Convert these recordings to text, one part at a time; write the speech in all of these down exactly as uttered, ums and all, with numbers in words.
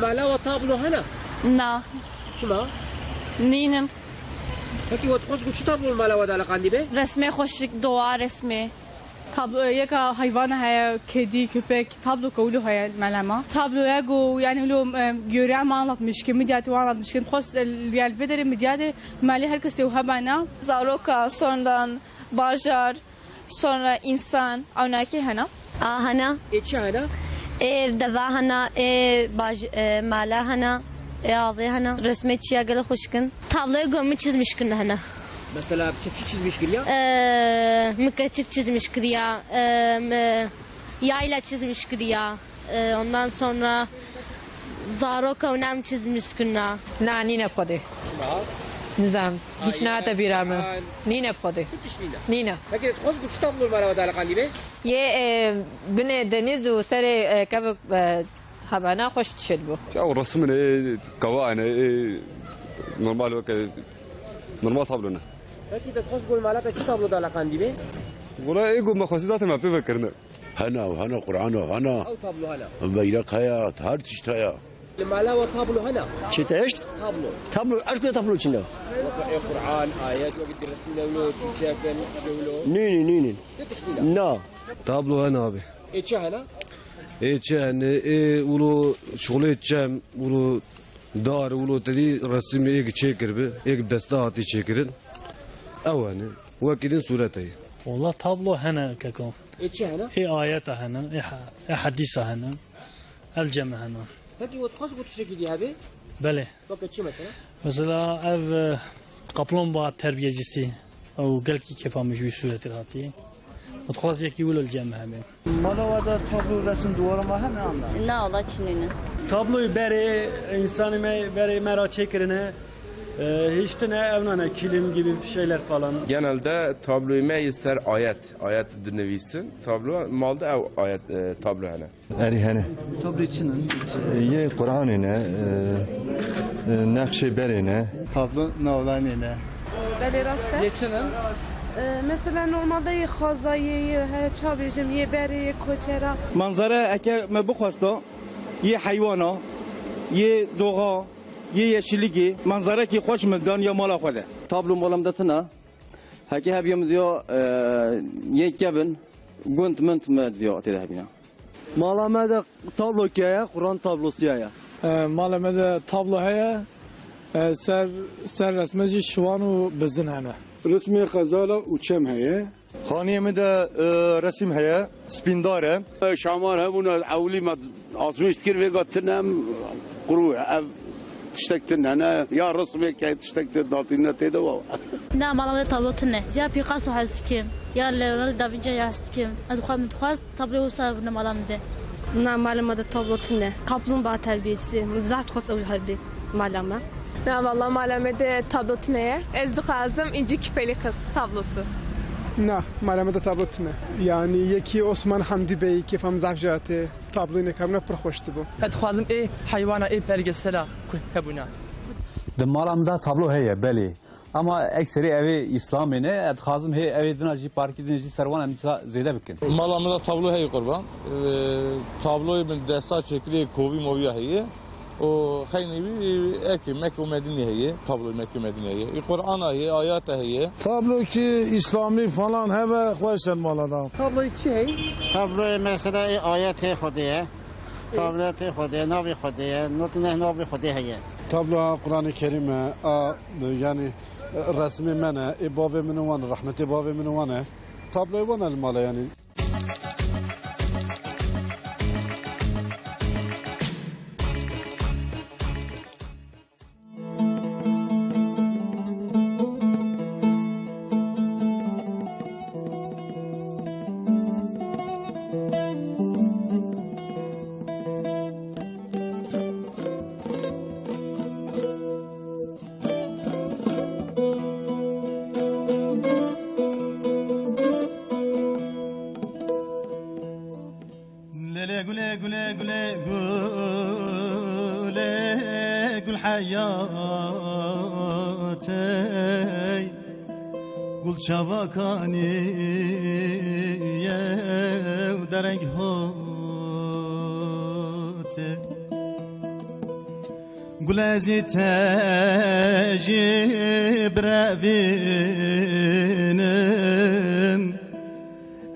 Mala we tablo hene? Na. Çima? Nînin. Pekî we dixwest ku çi tablo li mala we de eleqandî be? Resmê xweşik, doğa resmê. Tablo, e, yeka heyvan heye, kedî, köpek, tablo ke wilo heye li mala me. Tabloya ku, yani, wilo, e, göre me anlatmış ki, midyatê we anlatmış ki, xwest, e, yani, vê derê midyatê malê her kesê û hebana. Zaroka, sonradan bajar, sonra insan, ewnakî hene. A hene. Ê çi hene? Ê deva hene, ê baj-, e, mala hene, ê avê hene. Resmê çiya gelek xweşik in. Tabloyê ku min çizmiş kirine hene. Mesela tu çi çizmiş kiriya? Ee, min keçik çizmiş kiriya, ee, mi yayla çizmiş kiriya. Ee, ondan sonra zaroka û nem çizmiş kirina. Na, nîne bi Xwedê. Çima? Nizam. Hiç nehate bîra min. Nîne bi Xwedê. Hiç nîne. Nîne. Peki, dixwest ku çi tablo li mala we de eleqandî be? Yê, e, binê deniz û serê, e, kevik, e, hebana xweş dişêt bû. Ya, o resim ne, e, kava ne, e, normal weke, normal tablo ne. Peki, te dixwest ku li mala te çi tablo de eleqandî be? Wala ê ku me xwestî zaten me pê vekirine. Hena, hena Qur'ana, hena. Ew tablo hene. Beyrek heye, her tişt heye. Li mala we tablo hene? Çi tişt? Tablo. Tablo, eşk tablo çi ne? Weke ê Qur'an, ayet, weke di resim de wilo, Türkçe ken, de wilo. Nî, nî, nî, nî. Ti tiştî ne? Na. Tablo hene abi. Ê çi hene? Ê çi hene? Ê wilo şixulê çem, wilo dar, wilo tedî resimê ê ki çêkir bi, ê ki bi desta hatî çêkirin. Ew hene. Wekî din sûret heye. Wala tablo hene keko. Ê çi hene? Ê ayeta hene, ê ha-, ê hedîsa hene. Ev cem hene. Peki, we dixwest ku tiştekî dî hebe? Belê. Weke çi mesela? Mesela ev, e, kaplumbağa terbiyecisi. Ew gelkî kêfa min ji wî sûretê hatî. We dixwest yekî wilo li cem hebe. Mala we de tablo, resim duvara me hene an ne? Na, wala çi nîne. Tabloyê berê, însanê me, berê me re çêkirine, e, hiştine, ev nane, kilim gibi şeyler falan. Genelde tabloyê me yê ser ayet, ayet dinivîsin. Tablo, mal de ew ayet, e, tablo hene. Erî hene. Tabloyê çi ne? Yê Qur'anê ne, e, e, nexşê berê ne. Tablo navlanê ne. Belê rast e. Yê çi ne? E, mesela normalde yê xwezayê, yê he, ça bêjim, yê berê, yê koçera. Manzara eke me bixwesta, yê heywana, yê doğa, yê yeşilligê, manzarekî xweş min dan ya mala xwe de. Tablo mala min de tune. Heke hebiya min diya, e, yê kevin, gund min me diya tê de hebîna. Mala me de tablo keye, Quran tablosu heye. E, mala me de tablo heye. E, ser, ser resme jî şivan û bizin hene. Resmê xezala û çem heye. Xaniyê min de, e, resim heye, spîndar e. Şamar hebûna ewlî me asmîş dikir, vêga tune em qurû. Ev tiştek tune ne, ya resmê ke tiştek tê datîne tê de wa. Na, mala me de tablo tune. Ya Picasso hez dikim, ya Leonardo da Vinci hez dikim. Ez dixwazim, dixwaz Tabloyê wisa bûne mala min de. Na, mala me de tablo tune. Kaplumbağa terbiyecisi. Min zehf dixwest ew hebê mala me. Na, valla mala me de tablo tune ye. Ez dixwazim Înci Küpeli Kız tablosu. Na, mala me de tablo tune. Yani yekî Osman Hamdi Bey kêfa min zehf jê hatê. Tabloyê nekarine pir xweş dibû. Ez dixwazim ê heywana, ê belgesela ku hebûna. Di mala min de tablo heye, belê. Ama ekserî evê îslamê ne, ez dixwazim hê evê din a jî, parkî din jî ser wan em dîsa zêde bikin. Mala min de tablo heye qurban. Ee, tabloyê min desta çêkirî kovî movî ya heye. Û xeynî wî ekê Mekke û Medînê heye, tabloyê Mekke û Medînê heye. Ê Qur'ana heye, ayata heye. Tablo ki îslamî falan hebe xweş e mala da. Tabloyê çi heye? Tabloyê mesela ê ayetê Xwedê ye. Tabletê Xwedê, navê Xwedê ye, notine navê Xwedê heye. Tabloya Quranê Kerîm e, a, yani, resmê me ne, ê bavê min û wan, rehmetê bavê min û wan e. Tabloyê wan e li mala, yani. Lele gule gule gule gule gul heyat ey, gul çavakanî ye û dereng hot ey. Gul ezî te jî birevînim,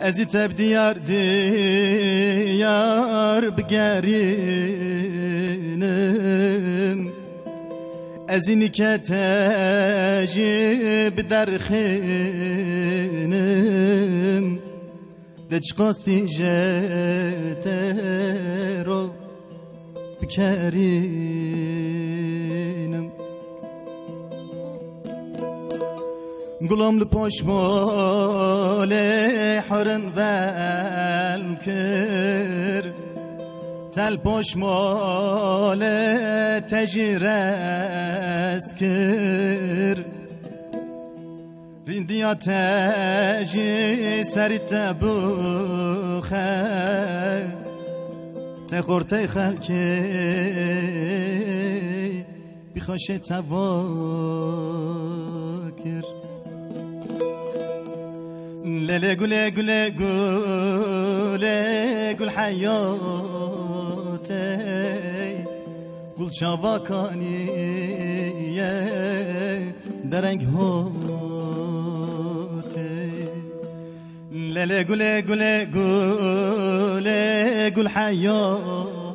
ezî te bi diyar diyar bigerînim, ezî nîke te jî biderxînim. De çiqas tîje te ro bikerînim. Gulam li poşmolê hurin vel kir, tel poşmolê te jî rez kir. Rîndiya te jî serî te bûxe, te xortey xelkê bi xweşê te va kir. Lê lê gulê gulê gulê gul heyatê. Gul çava kaniye dereng hotê. Lê lê gulê gulê gulê gul heyatê.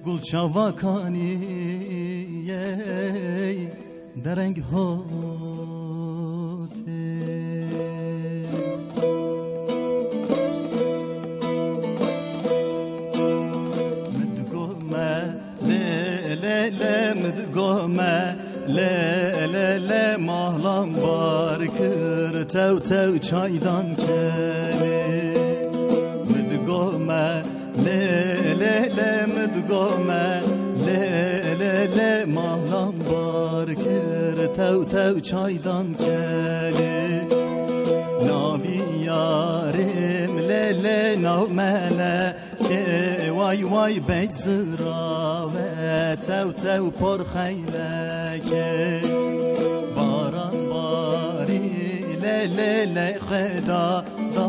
Gul çava kaniye dereng hotê. Min digo me lê lê lê, min digo me lê lê lê, mahlan bar kir tew tew çaydan kelê. Min digo me lê lê lê, min digo me lê lê lê, mahlan bar kir tew tew çaydan kelê. Navî yarê min lê lê, nav me lê kê, way way bej zirave tew tew por xeylekê. Baran barî lê lê lê xweda da,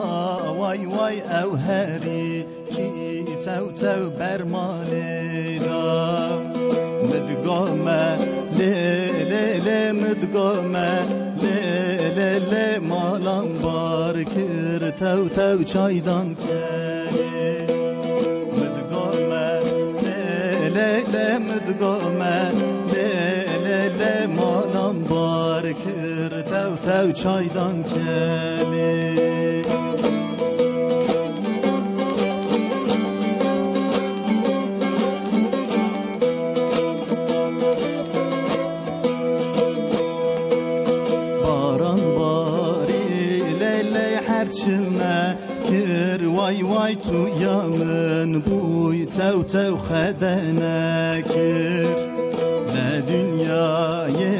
way way ew herî kî tew tew ber malê da. Min digo me lê lê lê, min digo me lê lê lê, malan bar kir tew tew çaydan kelê. Min digo me lê lê lê, min digo me lê lê lê, malan bar kir tew tew çaydan kelê. Baran barî lê lê, her çi me kir, way way tu ya min bûy, tew tew xede nekir. Li dinyayê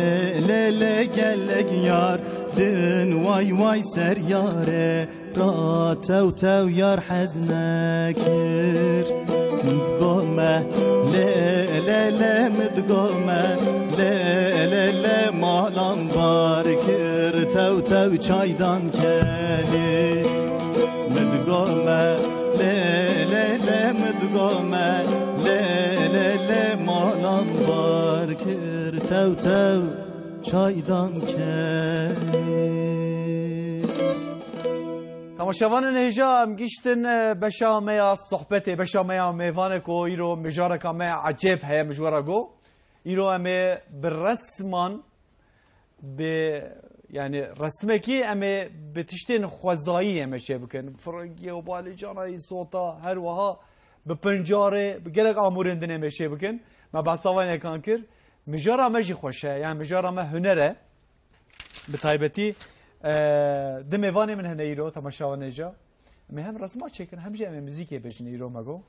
lê lê gelek yar din, way way ser yarê ra tew tew yar hez nekir. Min digo me lê lê lê, min digo me lê lê lê, malan bar kir tew tew çaydan kelê. Min digo me lê lê lê, min digo me lê lê lê, malan bar kir tew tew çaydan kelê. Temaşevanên hêja, em giştin, e, beşa me ya sohbetê, beşa me ya mêvanê ku îro mijareka me ya ecêb heye, min ji we re got. Îro em ê bi resman, bi, yani resmekî em ê bi tiştên xwezayî em ê çê bikin. Firengiyê û balîcana î sota, her wiha bi pincarê, bi gelek amûrên din em ê çê bikin. Me behsa van yekan kir. Mijara me jî xweş e, yani mijara me huner e. Bi taybetî, e, di mêvanê min hene îro, temaşevanê hêja. Em ê hem resma çêkin, hem jî em ê muzîkê bêjin îro me got.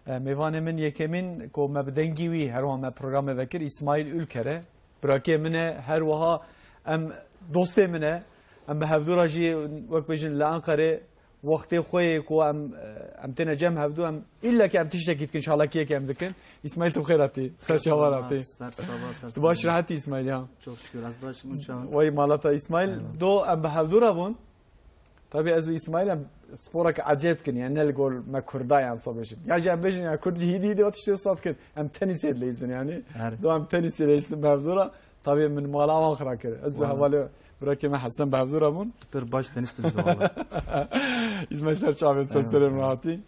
E, mêvanê min yekemîn ku me bi dengî wî her wiha me programê vekir, Îsmaîl Ülker e. Birakê min e, her wiha em dostê min e. Em bi hevdû re jî wek bêjin li Enqerê wextê xwe yê ku em, em têne cem hevdû, em îlle ke em tiştekî dikin, çalakiyekê em dikin. Îsmaîl, tu bi xêr hatî. Ser çava hatî. Ser çava, ser çava. Tu baş, rehetî Îsmaîl ya? Çok şükür, ez baş, min çawa? Wey mala te Îsmaîl. Eyvallah. Do em bi hevdû re bûn. Tabii ez û Îsmaîl em sporek ecêb kin, yani ne li gor me Kurda yan sa bêjin. Ya jî em bêjin ya Kurd jî hîdî hîdî tiştê wisa dikin. Em tenîsê dileyzin yani. Her. Do em tenîsê dileyzin mevzura. Tabii min mala wan xira kir. Ez û Wala. hevalê birakê me Hesen mevzura bûn. Pir baş tenis dileyzin valla. Îsmaîl ser çavên ser Eyvallah. serê min hatî.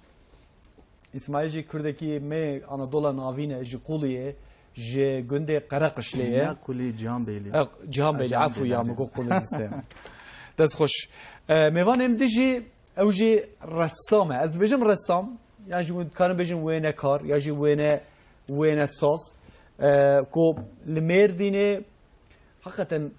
Îsmaîl jî Kurdekî me Anadola Navîn e, ji Quliyê, ji gundê Qereqişlê ye. Ne Qulî, Cihanbeylî. E, Cihanbeylî, Ha, efû ya, Cihanbeylî. min got Qulî dise. Dest xweş. E, mêvanê min dijî, ew jî ressam e. Ez dibêjim ressam, yan jî hûn dikarin bêjin wênekar, ya jî wêne, wênesaz. E, ku li Mêrdînê Heqeten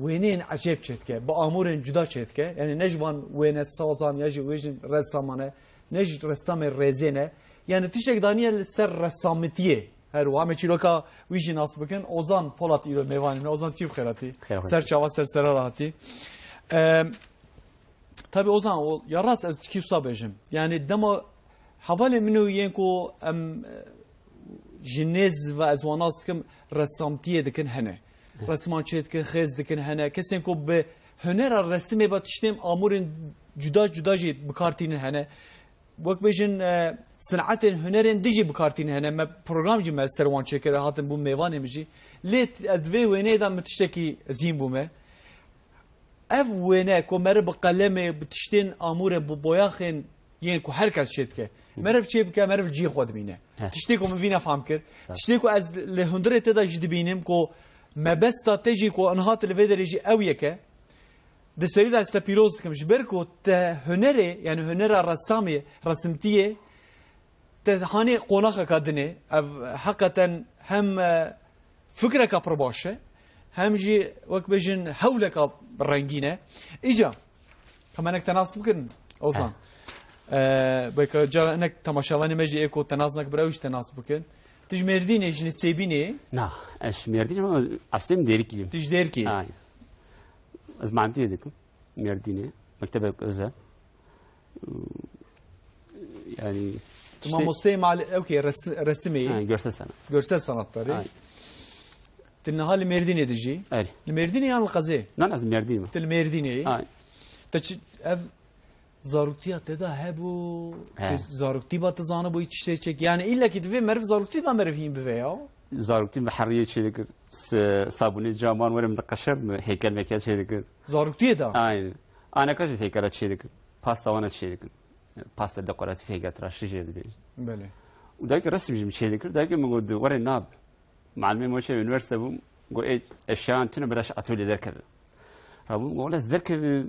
wêneyên ecêb çêdike, bi amûrên cuda çêdike. Yani ne ji van wênesazan ya jî wê jin ressaman e, ne ji ressamê rêzê ne. Yani tiştek daniye li ser ressamitiyê. Her wiha me çîroka wî jî nas bikin. Ozan Polat îro mêvanê me. Ozan çî bi xêr hatî. Xêr hatî. Ser çava ser sera re hatî. Em, Tabii Ozan, o, ya rast ez çi wisa bêjim. Yani dema hevalê min û yên ku em, e, ji nêz ve ez wan nas dikim, ressamtiyê dikin hene. Resman çê dikin, xêz dikin hene. Kesên ku bi hunera resimê ve tiştên amûrên cuda cuda jî bi kar tînin hene. Wek bêjin, e, sinetên hunerên din jî bi kar tînin hene. Me program jî me ser wan çêkir, hatin bû mêvanê min jî. Lê t-, ez di vê wêneyê de min tiştekî ezîn bûme. Ev wêne ku meriv bi qelemê, bi tiştên amûrê, bi boyaxên yên ku her kes çê dike. Meriv çê bike, meriv cihê xwe dibîne. Heh. Tiştê ku min vîna fam kir. Heh. Tiştê ku ez li hundirê te de jî dibînim ku mebesta te jî ku niha tu li vê derê jî ew yek e. Di serî de ez te pîroz dikim. Ji ber ku te hunerê, yani hunera ressamê, resimtiyê, te hanê qonaxeka din e. Ev heqeten hem, e, fikreka pir baş e, hem jî wek bêjin hewleka rengîn e. Îca, ka me hinek te nas bikin, Ozan. Eh. E, belka cara hinek temaşevanê me jî ê ku te nas nekir, ew jî te nas bikin. Tu ji Mêrdînê, ji Nisêbînê? Na, ez ji Mêrdînê, ama eslê min Dêrikî yim. Tu ji Dêrikî? Ay. Ez muallimtiyê dikim. Mêrdînê, mektebek özel. Yani, Tu işte, mamosteyê mal-, ew kê res-, resimê yî? Ha, görsel sanat. Görsel sanatları. Ay. Tu niha li Mêrdînê dijî? Erê. Li Mêrdînê yan li qezê? Na, ez Mêrdînê me. Tu li Mêrdînê yî? Ay. Te çi, ev zaroktiya te de hebû? He. Tu zaroktî ba tu zanibû tiştê çêkî? Yani, îlla ki divê meriv zaroktî ba meriv hîn bive ya. Zaroktî me heriyê çê dikir. Se-, sabunê caman were min diqeşer, me heykel mekel çê dikir. Zaroktiyê de? Aynen. Aneka jî heykela çê dikir. Pasta wana çê dikir. Pasta dekoratif heykel tıraşlı jê dibêjin. Belê. Û dayke resim jî min çê dikir. Dayke min got, "Were nab." Malimê min çê üniversite bûm. Got, "Ê eşyan tune biraş atölye derkeve." Rabûm, got, "Wele ez derkeve."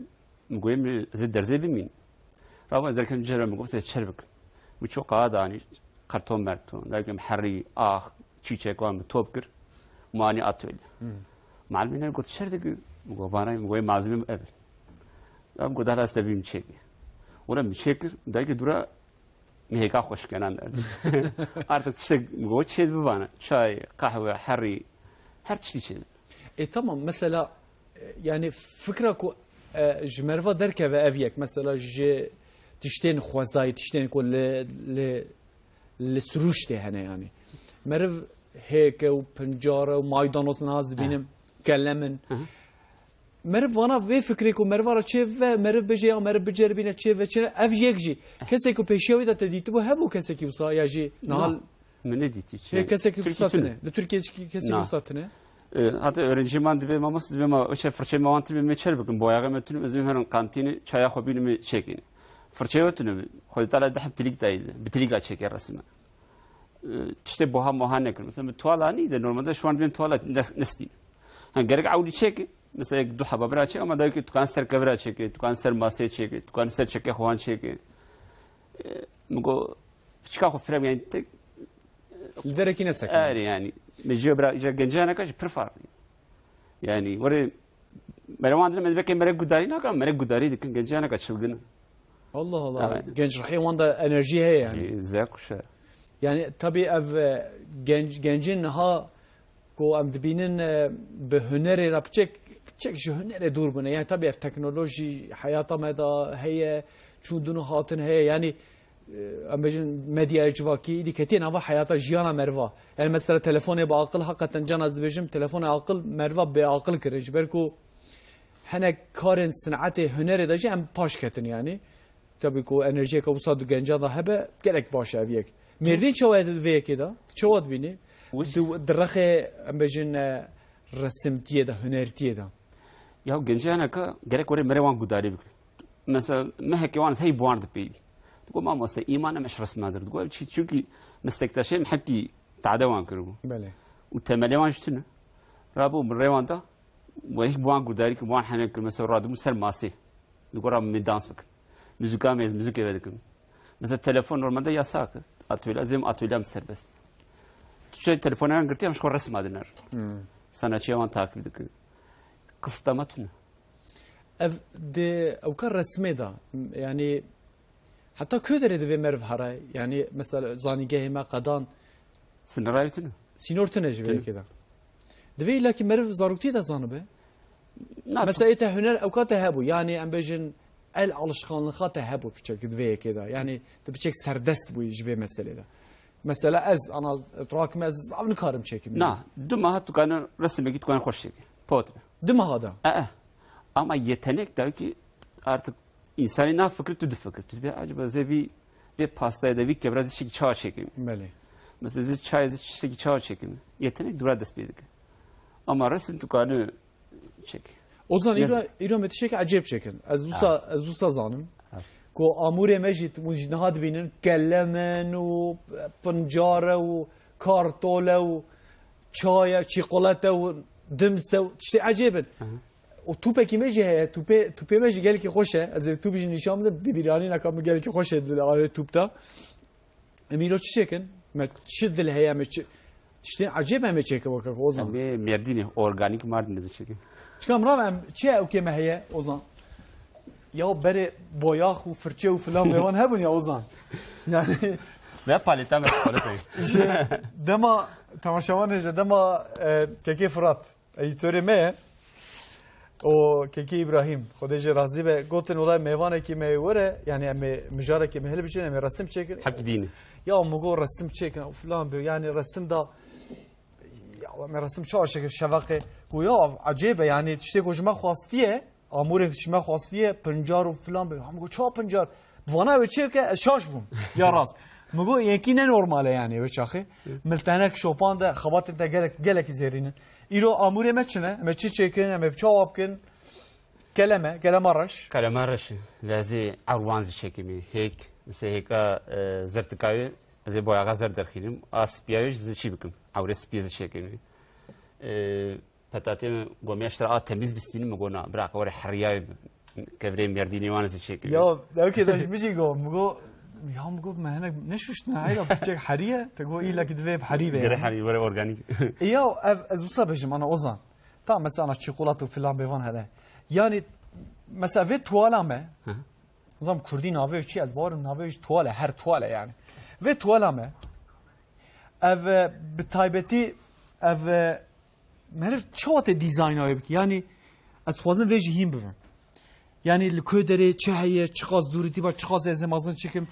Min got, "Em, ez ê derzê bimîn." Rabûm ez derkevim cihê re, min got, "Ez çer bikim." Min çû qala danî, karton merton. Dayke min herî, ax, çîçek wan min top kir. Min anî atölye. Hmm. Malimê min got, "Çer dikir?" Min got, "Vana." Min got, "Malzeme ev." Em got, "Hala ez te bîm çêkî." Ora min çêkir, dayke dura min hêka xweşikenan derdi. Artık tiştek min got, çê bivana. Çay, qehwe, herî, her tiştî çê. E, tamam, mesela, e, yani fikra ku, e, ji meriva derkeve ev yek, mesela ji tiştên xwezayî, tiştên ku li, li, li sirûştê hene yani. Meriv hêke û pincar û maydanoz niha ez dibînim, He. kelemin. Hı hı. Meriv vana vê fikrê ku meriva re çê ve, meriv bêje ya meriv biceribîne çê ve çê, ev yek jî. Kesê ku pêşiya wî de te dîtibû, hebû kesekî wisa ya jî niha Na, min nedîtî çi. Hê, kesekî Tirkî wisa tune. tune. Li Tirkiyê çi kesekî Na. wisa tune. E, hatta öğrenciman dibê mamoste dibê ma, o şey fırçayê me wan tibê me çer bikin. Boyaxê me tune, ez dibêm herin kantînê, çaya xwe bînime çêkîne. Fırçayê we tune, Xwedê Teala deh bi tilîk dayî de. Bi tilîka çêkê resime. E, tiştê boha moha nekir. Mesela bi tuwala nî de, normalde şu an dibêm tuwala nes-, nestî. Ha, gerek ewlî çêkî. Mesela yek du heba bira çêkî, ama dayikê tu kan ser kevira çêkî, tu kan ser masê çêkî, tu kan ser çekê xwan çêkî. E, min got, piçika xwe firem yani tek Li derekî nesekine. Erê yani. Me jî bira, îca genciyaneka jî pir farqlî. Yani, were, mere wan dine, me dibeke mere gudarî naka, mere gudarî dikin, genciyaneka çılgın. Allah Allah. Evet. Genç ruhê wan de enerjî heye yani. E, zek xweş e. Yani, tabii ev, e, genc, gencên niha ku em dibînin, e, bi hunerê re piçek, piçek ji hunerê dûr bûne. Yani, tabii ev teknolojî heyata me de heye, çûn dûn û hatin heye. Yani, e, em bêjin medyaya civakî, îdî ketiye nava heyata jiyana meriva. Yani mesela telefonê bi aqil, heqeten can ez dibêjim, telefonê aqil meriva bêaqil kire. Ji ber ku Hinek karên sinetê, hunerê de jî em paş ketin yanî. Tabii ku enerjiyeke wisa di gencan de hebe, gelek baş e ev yek. Mêrdîn çawa ye di vê yekê de? Tu çawa dibînî? Wis- Di, di rexê, em bêjin, e, resimtiyê de, hunertiyê de. Ya gencê hineka gerek were merê wan gudarî bike. Mesela mehekê wan hey bi wan dipeyivî. Digo mamoste, îman em eş resma dir. Digo çi? Çünkü meslektaşê em hepî tade wan kiribû. Belê. Û temelê wan jî tune. Rabû min rê wan da. Wehî bi wan gudarî kir, wan hene kir, mesela radibû ser masê. Digo ra min dans bikin. Muzika me, ez muzikê ve dikim. Mesela telefon normalde yasak. Atölye, ez êm atölye em serbest. Tu şey telefonê wan girtiye, em ji xwe resma diner. Hmm. Sanatçiya wan takip dikin. Kısıtlama tune. Ev di ewka resmê de, yani heta ku derê divê meriv here? Yani mesela zanîgehê me qedan Sınırlar tune. Sînor tune ji vê Tune. yekê de. Divê îlakî meriv zaroktî de zanibe. Na, Mesela ê te huner ewka te hebû. Yani em bêjin el alışkanlığa te hebû piçek di vê yekê de. Yani tu piçek serdest bûyî ji vê meselê de. Mesela ez, ana, rakime ez zav nikarim çekim. Na, du maha tu kanî resimekî tu kanî xweş çekî. Pot. Du maha da. E, e. Ama yetenek da ki artık insanî na fikir tu difikir. Tu dibê acaba zê vî, vê pastayê de vî kevra zî çekî çawa çekim. Belê. Mesela zî çayê zî çekî çawa çekim. Yetenek dura dest pê dike. Ama resim tu kanî çek. Ozan, Ne îro, îro me tiştek ecêb çekin. Ez wisa, ez wisa zanim. As. Ku amûrê me jî, hûn jî niha dibînin, kelem in û pincar e û kartol e û çay e, çîkolate û dims e û tiştê ecêb in. Aha. Û tûpekî me jî heye, tûpê, tûpê me jî gelekî xweş e. Ez ê tûp jî nîşan bidim, bîbîranîneka min gelekî xweş e di alê tûp de. Em îro çi çêkin? Me çi dil heye, me çi, tiştên ecêb em ê çêkin weke ku Ozan. Em ê Mêrdînê, organîk Mardin dizî çêkin. Çika em rav em çi ye ewkê me heye, Ozan? Ya berê boyax û firçe û filan mêvan hebûn ya, Ozan. Yani Ve paleta me paleta. Ji dema temaşevanê ji dema, e, Kekê Firat. Edîtorê me ye. O Kekê Îbrahîm, Xwedê jê razî be, gotin, wela mêvanekî me were, yani em ê mijarekî me hilbiçin, em ê resim çêkin. Hep dînî. Ya min got resim çêkin, û filan be, yani resim da, ya em ê resim çawa çêkin, şeveqê. Û ya ecêb e, yani tiştê ku ji me xwastiye, amûrê ji me xwastiye, pincar û filan be. Ya min got, çawa pincar? Vana wê çê bike, ez şaş bûm. Ya rast. Min got, yekî ne normal e yani wê çaxê. Miltenek şopan de xebatên te gelek, gelekî zêrîn in. Îro amûrê me çi ne? Em ê çi çêkin? Em ê çawa bikin? Keleme, kelema reş. Kelema reş. Vezî erwan zî çêkimî. Hêk, mesela hêka, e, zirtikayê, ez ê boyaxa zer derxînim. A spiyayê zî çi bikim? Ewrê spiyê zî çêkimî. E, Petatê min got, "Me ji te re a temîz bistînim." Min got, "Na, bira, were heriyayê kevirê Mêrdînê wan zî çêkir." Ya, ewkê de ji min jî got, min got, ya min got, "Me hinek neşuştine, heyra piçek heriye." Te got, "Îlla ki divê bi herî be." Gere yani. Herî, were organîk. E ya, ev, ez wisa bêjim, ana Ozan. Ta mesela ana çikolat û filan bêvan hele. Yani, mesela vê tuwala me, Hı hı. Ozan kurdî navê çi, ez bawerim navê ji tuwale, her tuwale yani. Vê tuwala me, ev, e, bi taybetî, ev, e, Meriv çawa tê dîzayna wê bike? Yanî ez dixwazim vê jî hîn bibim. Yanî li ku derê çi heye, çiqas dûrîtî ba, çiqas ez ê mezin çêkim.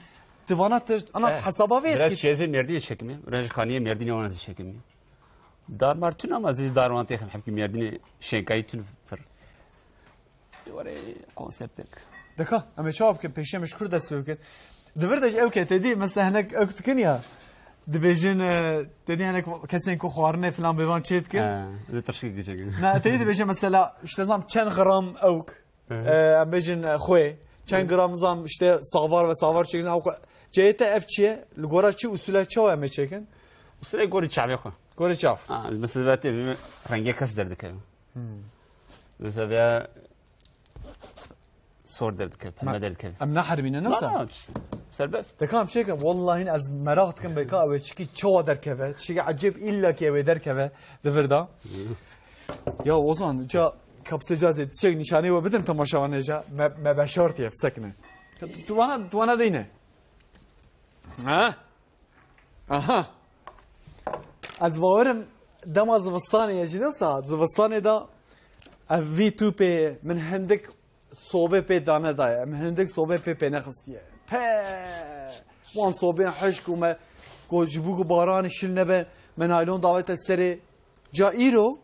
Ti vana ti ana Eh, hesaba vê biraz dikî. Çi ez ê Mêrdînê çêkimî, biraz ji xaniyê Mêrdînê wan ez ê çêkimî. Dar mar tune ama ez ê dar wan têxim hemkî Mêrdînê şênkayî tune pir. Were konseptek. Dika, em ê çawa bikin? Pêşiya me ji kur dest pê bikin? Di vir de ji ew ke te dî, mesela hinek ew dikin ya, dibêjin, e, te dî hinek kesên ku xwarinê filan bêvan çê dikin. Ha, ez ê tirşikê çêkim. Na, te dî dibêjin mesela, işte zam çend gram ewk, Hı. e, em bêjin, e, xwê, çend gram zam işte savar ve savar çêkin, ew xwe. Ceyê te ev çi ye? Li gora çi usule çawa em ê çêkin? Usule gorî çavê xwe. Gorî çav. Ha, mesela vê tê rengê kes derdikeve. Hmm. Mesela vê sor derdikeve, pembe derdikeve. Em naherimîne, ne wisa? Na, na, serbest. Deka em çêkin, wallahî ez meraq dikim beka ew ê çikî çawa derkeve, çikî ecêb îlla ki ew ê derkeve di vir de. Ya Ozan, ca kapsê cazê çek nîşanê we bidin temaşevanê ca, me, me beşartiye, bisekine. Tu, tu vana, tu vana deyne. Ha? Aha. Ez bawerim dema zivistanê ye jî, ne wisa, zivistanê de ev vî tûpê min hindik sobê pê dane daye, min hindik sobê pê pê nexistiye. Pe! Wan sobên hişk û me got ji bo ku baranê şil nebe, me naylon davete serê. Ca îro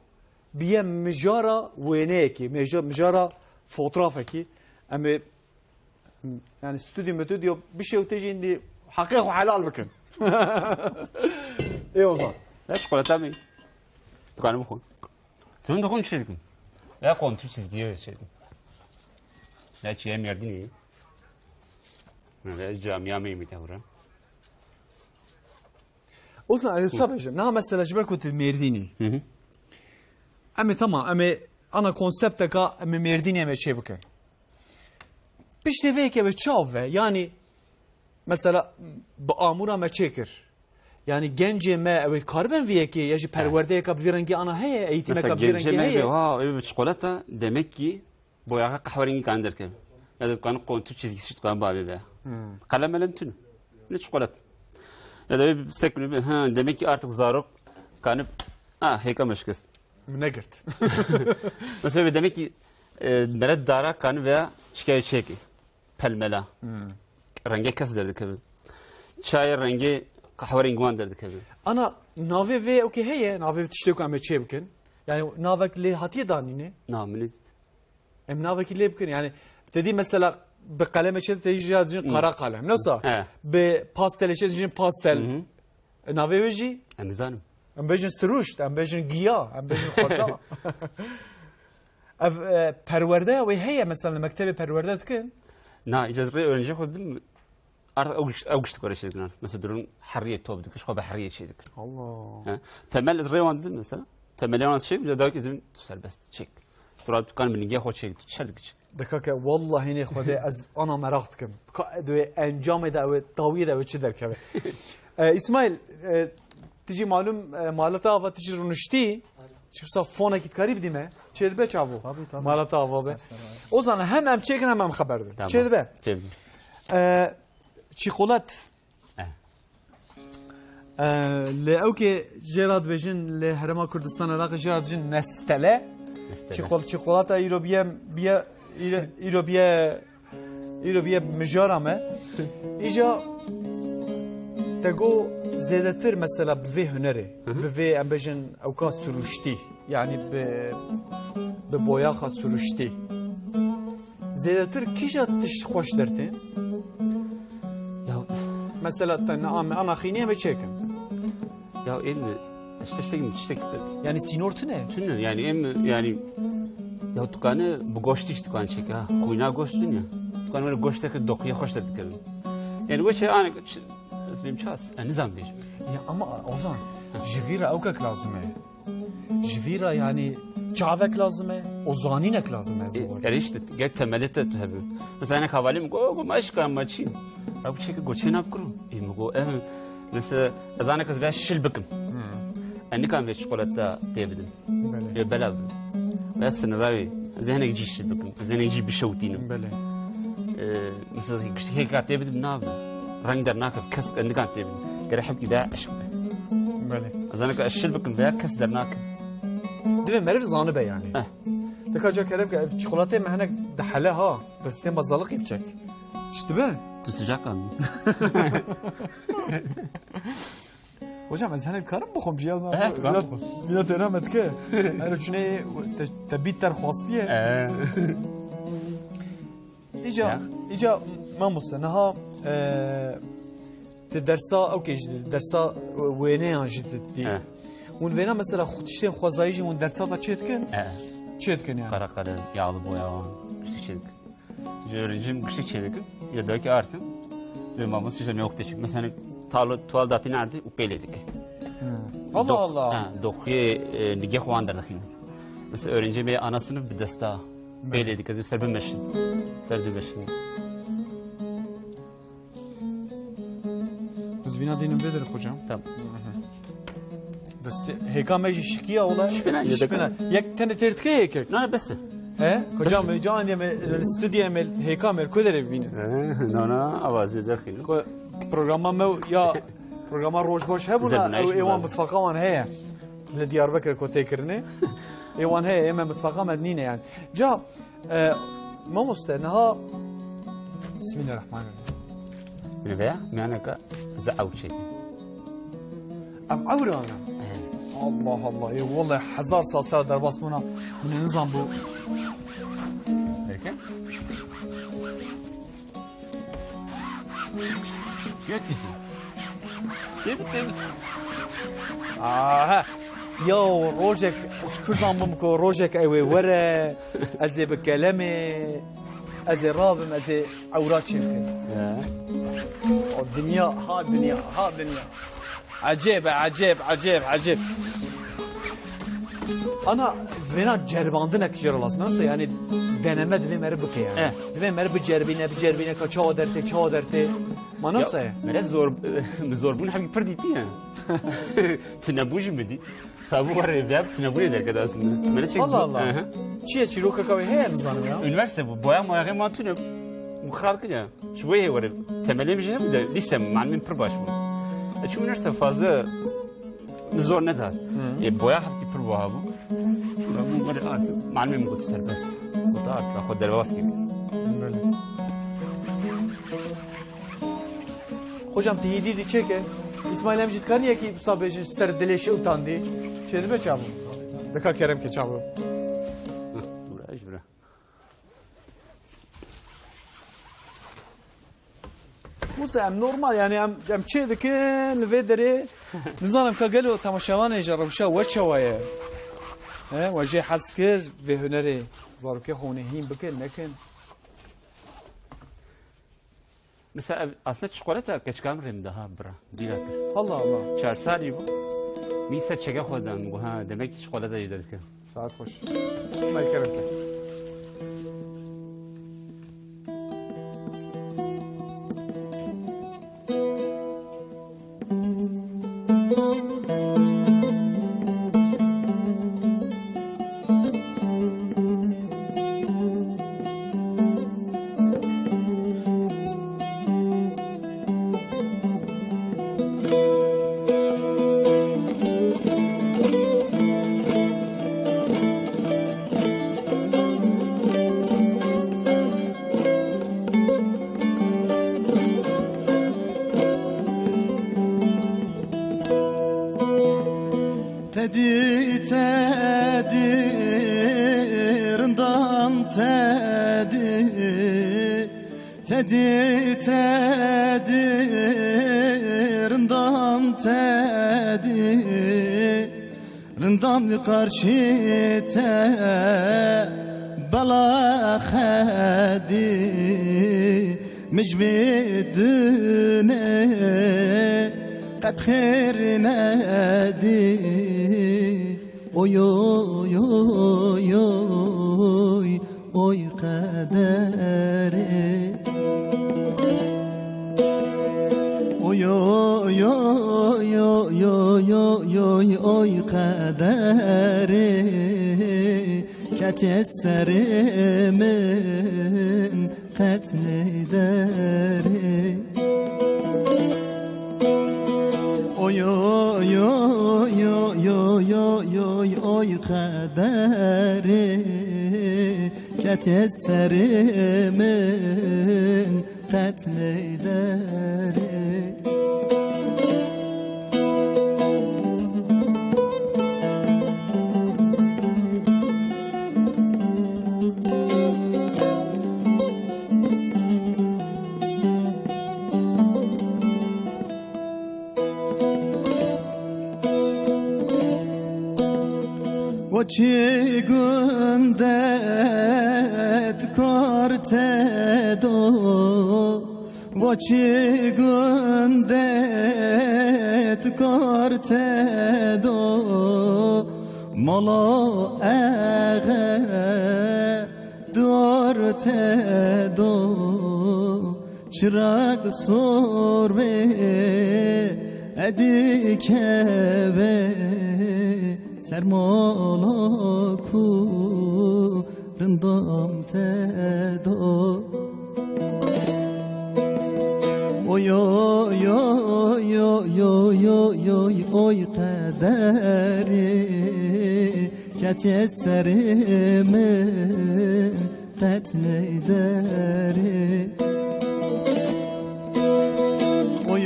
biye mijara wêneyekê, mêja-, mijara fotrafekî, em ê, yani stüdyo mütüdyo bir şey öteceğin diye hakkı helal bakın. Ê Ozan. Ya çikolata mı? Dükkanı mı koy? Sen de koy şey dikim. Ya kontür çizgiye şey dikim. Ya çiğ em yerdin iyi. Ya camia mı yemite vura? Ozan, ez wisa bêjim. Niha mesela ji ber ku tu Mêrdînî. Hı hı. Em ê, tamam, em ê ana konsepteka em ê Mêrdînê em ê çê bikin. Piştê vê yekê ew ê çav ve, yanî mesela bi amûra me çêkir. Yanî gencê me ew ê karibin vê yekê, ya jî perwerdeyeka bi vî rengî ana heye, eğitimeka bi vî rengî heye. Mesela gencê me ha, ew bi çikolata, demek ki boyaxa qehwerengî kan derkeve. Ya da dikani kontûr çizgisi dikani bavê be. Hmm. Qelem melem tune. Ne çikolata. Ya da bir sekunu bir, ha, demek ki artık zarok kanip, ha, hêka me şikest. Min negirt. Mesela bir demek ki, e, meret dara kanip veya şikayetçi ki. Pelmela. Hmm. Rengê kes derdikeve. Çayê rengê qehwerengî wan derdikeve. Ana navê vê okê heye, navê vê tiştê ku em ê çê bikin. Yani navek lê hatiye danîne. Na, min ê dît. Em navekî lê bikin. Yani te dî mesela bi qeleme çê te jî ya dijin qara qalem. Nasıl? He. Bi pastelê çê dijin pastel. Hı hı. E, navê wê jî? Em nizanim. Em bêjin siruşt, em bêjin giya, em bêjin xweza. Ev, e, perwerdeya wê heye, mesela li mektebê perwerde dikin? Na, îca ez rê öğrenci xwe didim, artık ew giş-, ew gişt xwe rê çê dikin artık. Mesela durum heriyê top dikir, xwe bi heriyê çê dikir. Allah. He. Temel ez rê wan didim mesela. Temelê wan çê, bir de dayak izin tu serbest çek. Tu rahat dükkan bilingê xwe çek, tu çer dikir. Dikake, wallahî nê Xwedê ez ana meraq dikim. Ka, divê encamê de ew ê, dawiyê de ew ê çi derkeve? E, Îsmaîl, e, tu jî malum, e, malata ava tu jî rûniştî. Çi wisa fonekî dikarî bidî me? Çê dibe çavo? Tabii, tabii. Malata ava be. Ser ser. O zaman hem em çêkin hem em xeber din. Tamam. Çê dibe? Çê dibe. E, çîkolat. Eh. Ee, li ewkê jê re dibêjin, li Herêma Kurdistan Iraqê jê re dibêjin nestele. Nestele. Çîkol-, çîkolata îro biye, biye, îro, îro biye, îro biye mijara me. Îca te got zêdetir mesela bi vê hunerê, hı hı, bi vê em bêjin ewka siruştî, yani bi, bi boyaxa siruştî. Zêdetir kîja tişt xweş dertê? Ya. Mesela te ne ame, ana xînê em ê çêkin. Ya ên, ez tiştek, tiştek. Yani sînor tune? Tune, yani em, yani ya dikane bi goştî jî dikane çêke ha. Quyna goşt tune. Dikane were goşteke dokuye xweş derdikevin. Yani we çê anek, ç-, ez bêm ças, e, nizam bêjim. Ya ama Ozan, ji vî re ewkek lazim e. Ji vî re, yanî, çavek lazim e, û zanînek lazim e, ez ê werim. Erê işte, gel temelê te tu hebe. Mesela, hinek hevalê min got, "Go, ma eşka ma çî?" Ew çêke got, "Çê nav kuro?" Ê, min got, "Ev, mesela, ez anek ez vê şil bikim." Hmm. Ez nikan vê çikolata tê bidim. Belê. Ê, bela bidim. Ve sinira wê, ez ê hinek cî şil bikim, ez ê hinek cî bişewtînim. Belê. Ee, mesela, giştî hêka tê bidim, nabe. Reng dernakeve, kes nikan tê bidim. Gere hepkî veya eşq be. Belê. Ez anek ez şil bikim veya kes dernake. Divê meriv zanibe yani. Eh. Dika ca kerem ke ev çikolatê me hinek dihele ha. Destê me zalikî biçek. Tişt dibe? Tu sıcak aldın. Hocam, ez hinek dikarim bixwim jî, ya? Evet, biraz, biraz têra me dike. Her çune te, te bît ter xwastiye. Ee. Îca, ya, îca mamoste, niha, e, ti dersa, okey, jî dersa wêneyan jî didî. He. Hûn vêna mesela xwe tiştên xwezayî jî hûn dersa da çê dikin? He. Çê dikin yani? Kara kalem, yağlı boya, işte çê dikin. Ji öğrencim giştik çê dikin. Ya da ki artık. Ve mamoste işte ne yok. Mesela talo, tuval datî nerede? Upele dikin. Hmm. Allah Allah. Ha, dokuye, e, nigeh wan derdixînin. Mesela öğrenci me ana sınıf bi desta. Belê dike, ez ê ser bimeşin. Ser bimeşin. Biz vîna dînim vê der hocam. Tamam. Destê, hêka me jî şikiya ola. Şpîna, şpîna. Yek tenê têr dike hêkek. Na, bes e. He? Hocam, bes e. Can, me, stüdyo me, hêka me, ku derê bînin? He, na, na, avazê derxînin. Ko-, programa me ya, programa Rojbaş hebûna, ew ê wan mutfaqa wan heye. Li Diyarbekir ku tê kirinê. Ê wan heye, ê me mutfaqa me nîne yani. Ca, e, mamoste, niha Bismillahirrahmanirrahim. Min vê miyaneke ze ew çêkî. Ev ewra ne? He. Allah Allah, ê wele hezar sal ser derbas bûna, min nizan bû. Belki Gökyüzü. Tebit, tebit. Aha. Ya rojek, ez kuzan bim ku rojek ew ê were, ez ê bi kelemê, ez ê rabim, ez ê ewra çêbikim. Ya. O dinya, ha dinya, ha dinya. Ecêb e, ecêb, ecêb, ecêb. Ana vêna ceribandinek jê re lazim e. Nasıl yani, deneme divê meri bike yani. Eh. Divê meri biceribîne, biceribîne ka çawa dertê, çawa dertê. Ma nasıl ya? Mere zor, bi zorbûn hemî pir dîtiye. Tunebû jî bidî. Tabi bu arada veyab tunebûyê derket aslında. Mere çek Allah zor-, Allah. Aha. Çiye çîrokeka wê heye nizanim ya. Üniversite bu. Boya moyaxê ma tune. Bu xalkı ya. Ji bo yê were temelê min jî hebû de lîse min, malimên pir baş bû. E, çûm üniversite fazla zor neda. Hı. E, boya heptî pir wiha bû. Bû were art, malimê min gotu serbest. Gotu art, xwe derbas kiriye. Belê. Hocam, tu yî dî çêke. Îsmaîl, em jî dikarin yekî wisa bêjin, ser dilê şi utandî. Çêdibe çawa? Dika kerem ke çawa? Hı, bira, ji bira. Wisa em normal, yani em, em çê dikin li vê derê. Nizanim ka gelo temaşevanê ji rewşa we çawa ye? He, we jê hez kir vê hunerê? Zarokê xwe hûn ê hîn bikin, nekin? Mesela ev, aslında çikolata keçika min rê min da ha bira. Bîra kir. Allah Allah. Çar salî bû. Min ser çeke xwe da, min got, ha, demek ki çikolata jî derdikim. Saet xweş. Sibê kerem ke. Tedî, tedî, rindam tedî. Tedî, tedî, rindam tedî. Rindam li qarşî te bela xedî. Mij bi dune qet xêr nedî. Oy, oy, oy, oy, oy qederê. Oy, oy, oy, oy qederê. Ketiye serê min qet neyderê. Oy, oy, oy qederê. Ketiye serê min qet neyderê. Weçî gundet kor te do. Weçî gundet kor te do, molo exe dor te do. Çirak sor be, edî keve ser molo ku rindam te do. Oy, oy, oy qederê, ketiye serê min qet neyderê. Oy,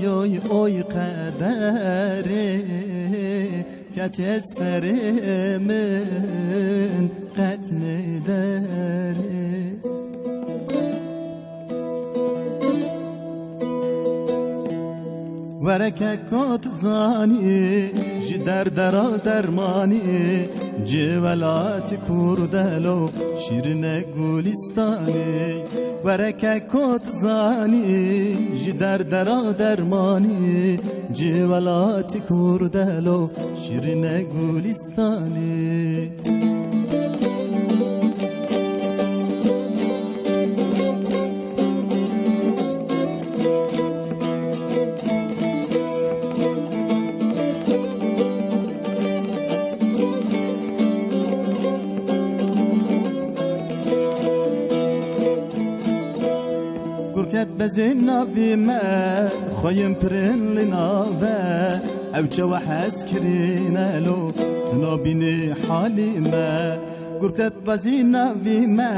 oy, oy qederê, ketiye serê min Qet nêderê. Were keko tu zanî, ji derdera dermanî, ci welatî Kurdelo, şîrine Gulîstanê. Were keko tu zanî, ji derdera dermanî, ci welatî Kurdelo, şîrine Gulîstanê. Gurket bezên navî me, xweyim pirin li nave. Ew çawa hez kirîne lo, tu nabînî halî me. Gurket bezî navî me,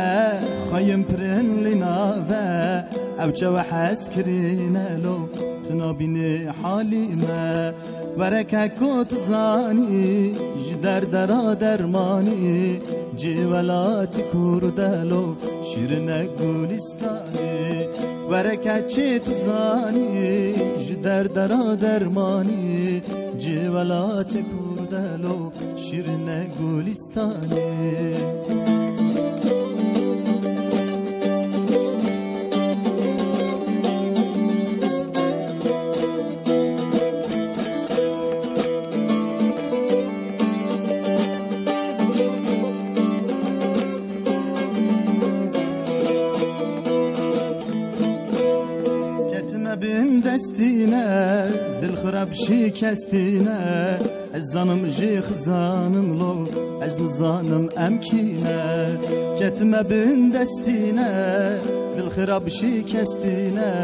xweyim pirin li nave. Ew çawa hez kirîne lo, tu nabînî halî me. Were keko tu zanî, ji derdera dermanî, ci welatî Kurdelo, şîrine Gulîstanê. Were keçê tu zanî, ji derdera dermanî, ci welatê Kurdelo, şîrine Gulîstanê. Ketime bin destîne, dil xirab şikestîne. Ez zanim jê xizanim lo, ez nizanim em kî ne. Ketime bin destîne, dil xirab şikestîne.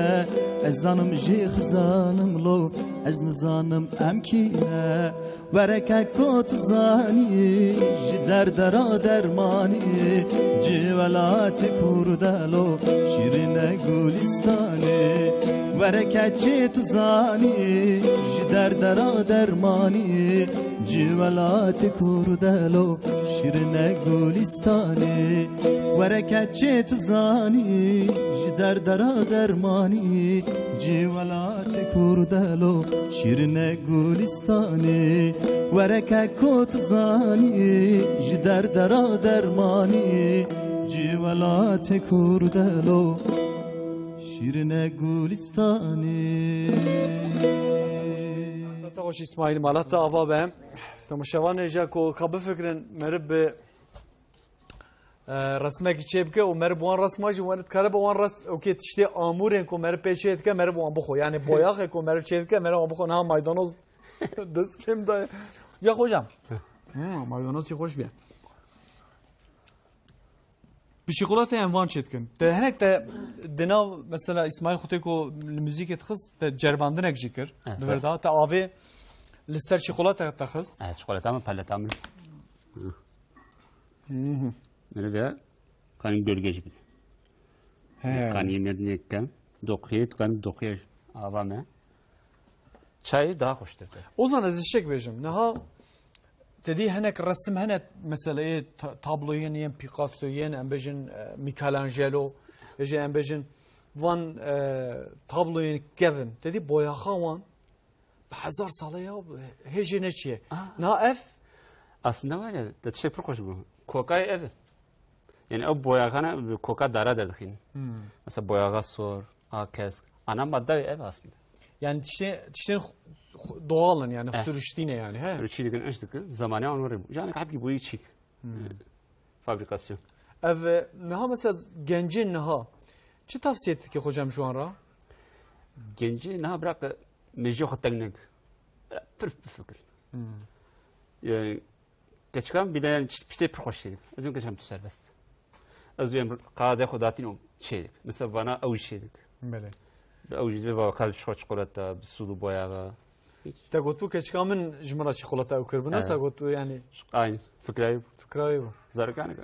Ez zanim jê xizanim lo, ez nizanim em kî ne. Were keko tu zanî, ji derdera dermanî, ci welatê Kurdelo, şîrine Gulîstanê. Were keçê tu zanî, ji derdera dermanî, ci welatê Kurdelo, şîrine Gulîstanê. Were keçê tu zanî, ji derdera dermanî, ci welatê Kurdelo, şîrine Gulîstanê. Were keko tu zanî, ji derdera dermanî, ci welatê Kurdelo, şîrine Gulîstanê. Te xweş Îsmaîl, mala te ava be. Temaşevanê jî ku ka bifikirin, meriv bi e, resmekî çêbike û meriv bi wan resma jî wan dikare bi wan res-, okê, tiştê amûrên ku meriv pê çêdike, meriv wan bixwe. Yani boyaxê ku meriv çêdike, meriv wan bixwe. Niha maydanoz destê min de ye. Ya xocam. Hmm, maydanoz çi xweş bî. Bi şîkolatê em van çêdikin. Te hinek te di nav mesela Îsmaîl Xutê ku li muzîkê dixist, te cerbandinek jî kir. Evet. Di vir de te avê li ser şîkolata te xist. Evet, çikolata min, peleta min. Hı hı. Meriv e, kanî gölge jî bide. He. Kanî merdinê ke, doqiyê, tu kanî doqiyê ava me. Çayê daha xweştir be. Ozan, ez şek bêjim. Niha te dî hinek resim hene, mesela ê ta-, tabloyên yên Picasso, yên em bêjin, e, Michelangelo, ê jî em bêjin van, e, tabloyên kevin. Te dî boyaxa wan bi hezar sale ya, hê jê neçiye. Ah. Niha ev? Aslında var ya, te tiştek pir xweş bû. Kokayê ev e. Yani ew boyaxane bi koka dara derdixîn. Hmm. Mesela boyaxa sor, a kesk. Ana madde ev aslında. Yani tiştê-, tiştên xu-, xu-, doğal in yani, he, sürüştî ne yani, he? Böyle çî dikin, iş dikin, zamanı onu oraya. Yani hep ki bu iyi çî. Hmm. Fabrikasyon. Ev, e, niha mesela gencên niha çi tavsiye dike hocam şu an ra? Gencê niha bırak, e, mecê xwe teng nek. Pir bifikir. Hmm. Yani, keçika min bîne yani çi-, piştê pir xweş çêdik. Ez û keçika min tu serbest. Ez û em qadê xwe datîn û çêdik. Mesela vana ew jî çêdik. Belê. Ew jî vê bava kal şo çikolata, bi sulu boyağa. Hiç. Te gotu keçika min ji min re çikolata ew kir. Bi nasa gotu yani. Aynı. Fikra wî bû. Fikra wî bû. Zarokane.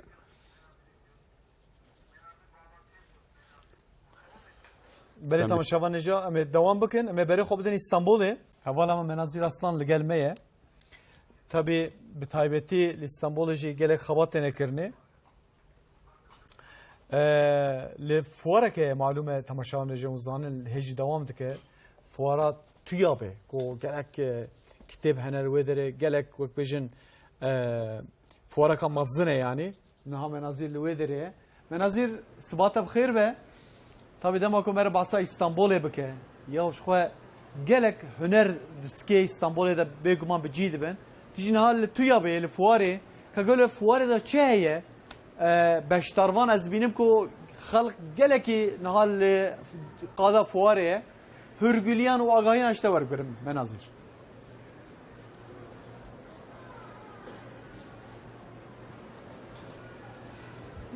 Belê, temaşevanê jî em ê dewam bikin. Em ê berê xwe bidin Îstanbulê. Hevala me Menazîr Aslan li gel me ye. Tabî bi taybetî li Stenbolê jî gelek xebat têne kirinê. E, li fuareke malûm e temaşevanê jê hûn zanin hê jî dewam dike. Fuara TUYABê ku gelek, e, kitêb hene li wê derê, gelek wek bêjin, e, fuareka mezin e yanî. Niha Menazîr li wê derê ye. Menazîr, siba te bi xêr be. Tabî dema ku mere behsa Îstanbulê bike. Ya ji xwe gelek huner di sikê Îstanbulê de bêguman bi cî dibin. Tu jî niha li TUYABê, li fuarê. Ka gelo fuarê de çi heye? E, beşdarvan ez dibînim ku xelk gelekî niha li qada fuarê ye. Hûrgiliyan û agahiyan ji te werbigirim, Menazîr.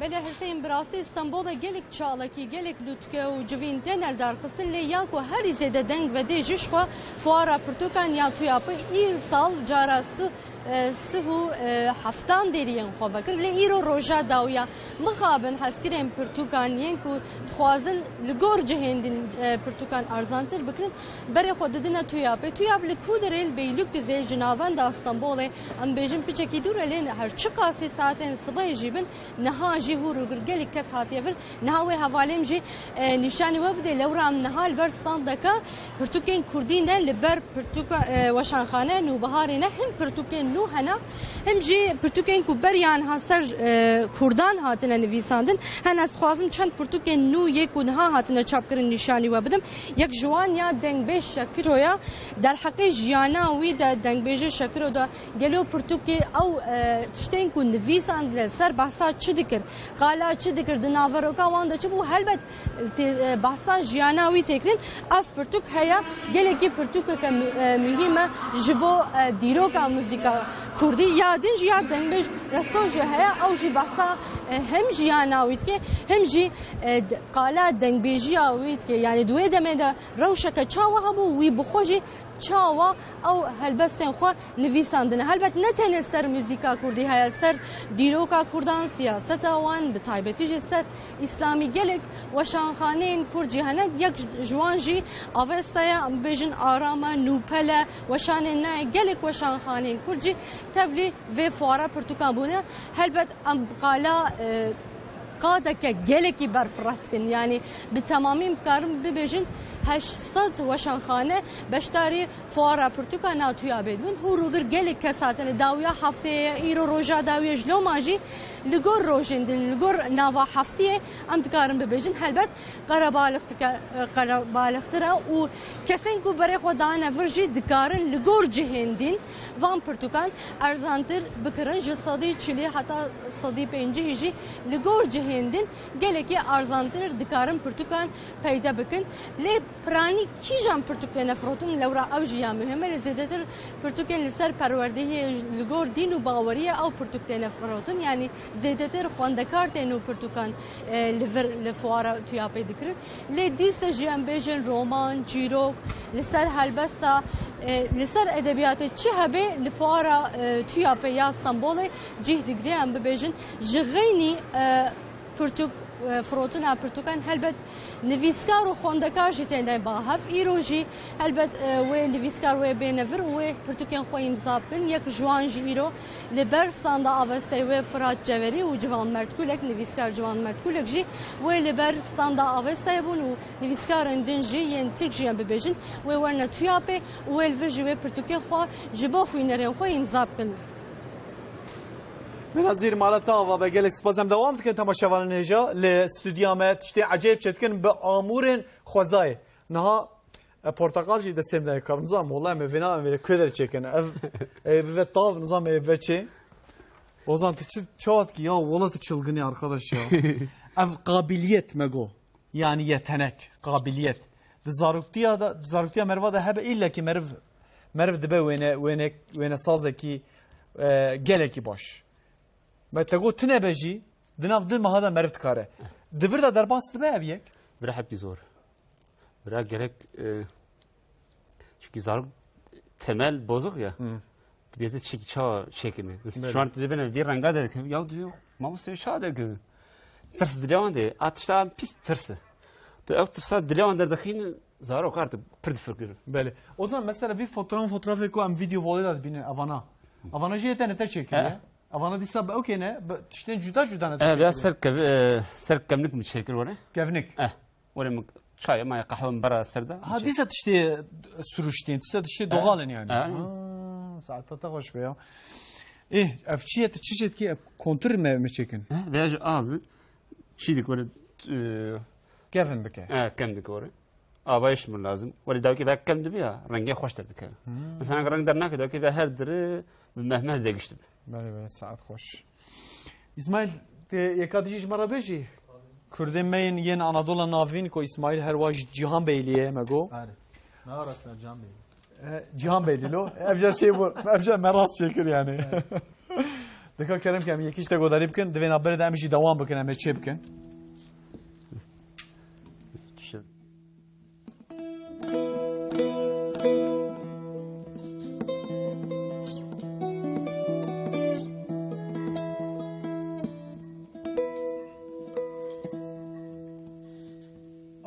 Belê Huseyîn, bi rastî Stenbolê gelek çalakî, gelek lûtke û civîn tên li dar xistin, lê ya ku herî zêde deng vedê ji xwe fuara pirtûkan ya TUYABê îsal cara su-, e, sih û, e, heftan deriyên xwe vekir. Lê îro roja dawiya mixabin hezkirên pirtûkan yên ku dixwazin li gor cihên din, e, pirtûkan erzantir bikirin, berê xwe didine TUYABê. TUYAB li ku derê, li Beylûkdizê, ji navenda Stenbolê, em bêjin piçekî dûr e, lê her çiqasî saetên sibehê jî bin, niha jî hûr û gul gelek kes hatiye vir. Niha wê hevalê min jî, e, nîşanî we bidê. Lewra em niha li ber standeke pirtûkên kurdî ne, li ber pirtûka, e, weşanxane Nûbiharê ne, him pirtûkên nû hene, him jî pirtûkên ku beriya niha ser, e, kurdan hatine nivîsandin. Hene ez dixwazim çend pirtûkên nû yê ku niha hatine çapkirin nîşanî we bidim. Yek ji wan ya dengbêj Şekiro ya. Derheqê jiyana wî de dengbêjê Şekiro de gelo pirtûkê ew, e, tiştên ku nivîsandine ser behsa çi dikir? Qala çi dikir? Di naveroka wan de çi bû? Helbet tê, e, behsa jiyana wî tê kirin. Ev pirtûk heye, gelekî pirtûkeke mü-, e, muhîm e ji bo, e, dîroka muzîka kurdî. Ya din jî ya dengbêj Resto jî heye, ew jî behsa, e, hem jiyana wî dike, hem jî, e, d-, qala dengbêjiya wî dike. Yanî di wê demê de rewşeke çawa hebû, wî bi xwe jî çawa ew helbestên xwe nivîsandine. Helbet ne tenê ser muzîka kurdî heye, ser dîroka kurdan, siyaseta wan, bi taybetî jî ser îslamî gelek weşanxaneyên kurd jî hene. Yek ji wan jî Avesta ye, em bêjin Aram e, Nûpel e, weşanên ne ye. Gelek weşanxaneyên kurd jî tevlî vê fuara pirtûkan bûne. Helbet em qala, e, qadeke gelekî berfireh dikin. Yanî bi temamî em dikarin bibêjin heşt sed weşanxane beşdarî fuara pirtûka TUYABê dibin. Hûr û gir gelek kes hatine. Dawiya hefteyê ye, îro roja dawiya ji loma jî li gor rojên din, li gor nava heftiyê em dikarin bibêjin. Helbet qerebalix dike, qerebalixtir e û kesên ku berê xwe dane vir jî dikarin li gor cihên din van pirtûkan erzantir bikirin. Ji sedî çilî heta sedî pêncî jî li gor cihên din gelekî erzantir dikarin pirtûkan peyde bikin. Lê piranî kîjan pirtûk têne firotin, lewra ew jî ya muhîm e. Lê zêdetir pirtûkên li ser perwerdehiyê, li gor dîn û baweriyê ew pirtûk têne firotin. Yanî zêdetir xwendekar tên û pirtûkan, e, li vir, li fuara TUYABê dikirin. Lê dîse jî em bêjin roman, çîrok, li ser helbesta, e, li ser edebiyatê çi hebe li fuara, e, TUYABê ya Stenbolê cih digire, em bibêjin. Ji xeynî, e, pirtûk, e, firotina pirtûkan helbet nivîskar û xwendekar jî têne ba hev. Îro jî helbet, e, wê nivîskar wê bêne vir û wê pirtûkên xwe îmza bikin. Yek ji wan jî îro li ber standa Avestayê wê Firat Ceverî û Civan Mertkulek, nivîskar Civan Mertkulek jî wê li ber standa Avestayê bûn û nivîskarên din jî yên Tirk jî em bibêjin wê werine TUYABê û wê li vir jî wê pirtûkê xwe ji bo xwînerên xwe îmza bikin. Menazîr, mala te ava be, gelek spas. Em dewam dikin temaşevanên hêja. Li stûdya me tiştê ecêb çêdikin bi amûrên xwezayê. Niha, e, porteqal jî destê min de ye, kar nizam, wela em ê vêna em ê ku derê çêkin. Ev, e, bive tav, nizam ê bive çê. Ozan, tu çi, çawa dikî ya, wela tu çılgın ya arkadaş ya. Ev kabiliyet me go. Yanî yetenek, kabiliyet. Di zaroktiya de, di zaroktiya meriva de hebe, îllekî meriv, meriv dibe wêne, wêne, wêne sazekî, e, gelekî baş. Me te got tune be jî, di nav di meha de meriv dikare. Di vir de derbas dibe ev yek? Bira hepî zor. Bira gerek, e, çünkü zarok temel bozuk ya. Hı. Dibêje çi, ça çêkirine. Belê. Şu an tu dibêne vî renga derkeve. Ya diyor, mamoste ça derkeve. Tirs dilê wan de, a tişta pîs tirs e. Tu ew tirsa dilê wan derdixîne, zarok artık pir difikir. Belê. Ozan, mesela vî fotoğraf, fotoğrafê ku em video volê de dibînin, evana. Avana jî yê te ne te çêkiriye. He. Avana dîsa bi ew kê ne, bi tiştên cuda cuda ne te E, veya çêkiriye. ser kev-, e, ser kevnik mi çêkir were? Kevnik. Eh, were min çayê me ya qehwe min bera ser de. Ha, dîsa tiştê siruştên, dîsa tiştê E, doğal in yani. e. Ha, saeta te xweş be ya. Ê, ev çi ye, tu çi jê dikî, ev kontir me, me çêkin. E, veya jî av, çî dik were, e, Kevin bike. e, kem dik were. Avayîş min lazim. Welê dawkê ve kem dibe ya, rengê xweş derdikeve. Hmm. Mesela reng dernake, dawkê ve her dire bi mehmeh de gişt dibe. Belê, belê, saet xweş. Îsmaîl, tê yeka dijî ji me re bêjî? Kurdên me yên, yên Anadola Navîn ku Îsmaîl her wa ji Cîhan Beylî ye, me got. Are. Ne arasına Can Bey? E, Cîhan Beylî lo. Ev car çê bû. Ev car me rast çêkir yani. Dika kerem ke em yekî ji te godarî bikin. Divê navberê de em jî dewam bikin, em ê çê bikin.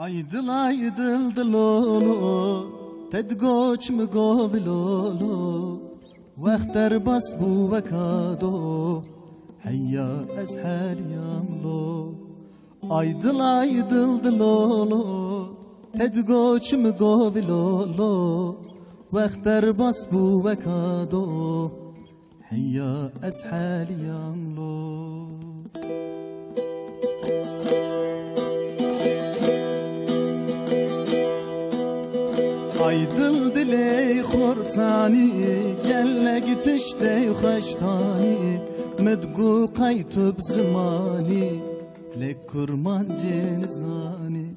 Ay dil, ay dil, dilolo, te digot çi mi govî lolo, wext derbas bû weka do, heya ez heliyam lo. Ay dil, ay dil, dilolo, te digot çi mi govî lolo, wext derbas bû weka do, heya ez heliyam lo. Ay dil dilê xortanî, gelek tiştê xweştanî, min digot qey tu bi zimanî, lê kurmancê nizanî.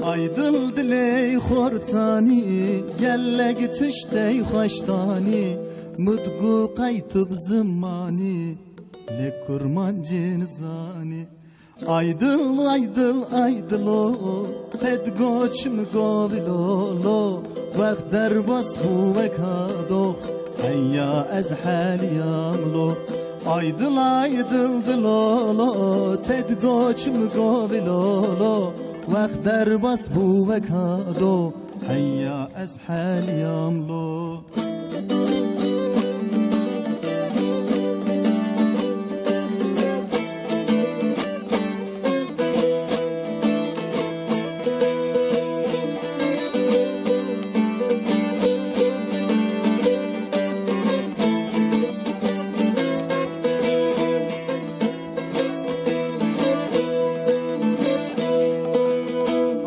Ay dil dilê xortanî, gelek tiştê xweştanî, min digot qey tu bi zimanî, lê kurmancê nizanî. Ay dil, ay dil, ay dilo, te digot çi mi govî lolo, wext derbas bû weka dox, heya ez heliyam lo. Ay dil, ay dil, dilolo, te digot çi mi govî lolo, wext derbas bû weka do, heya ez heliyam lo.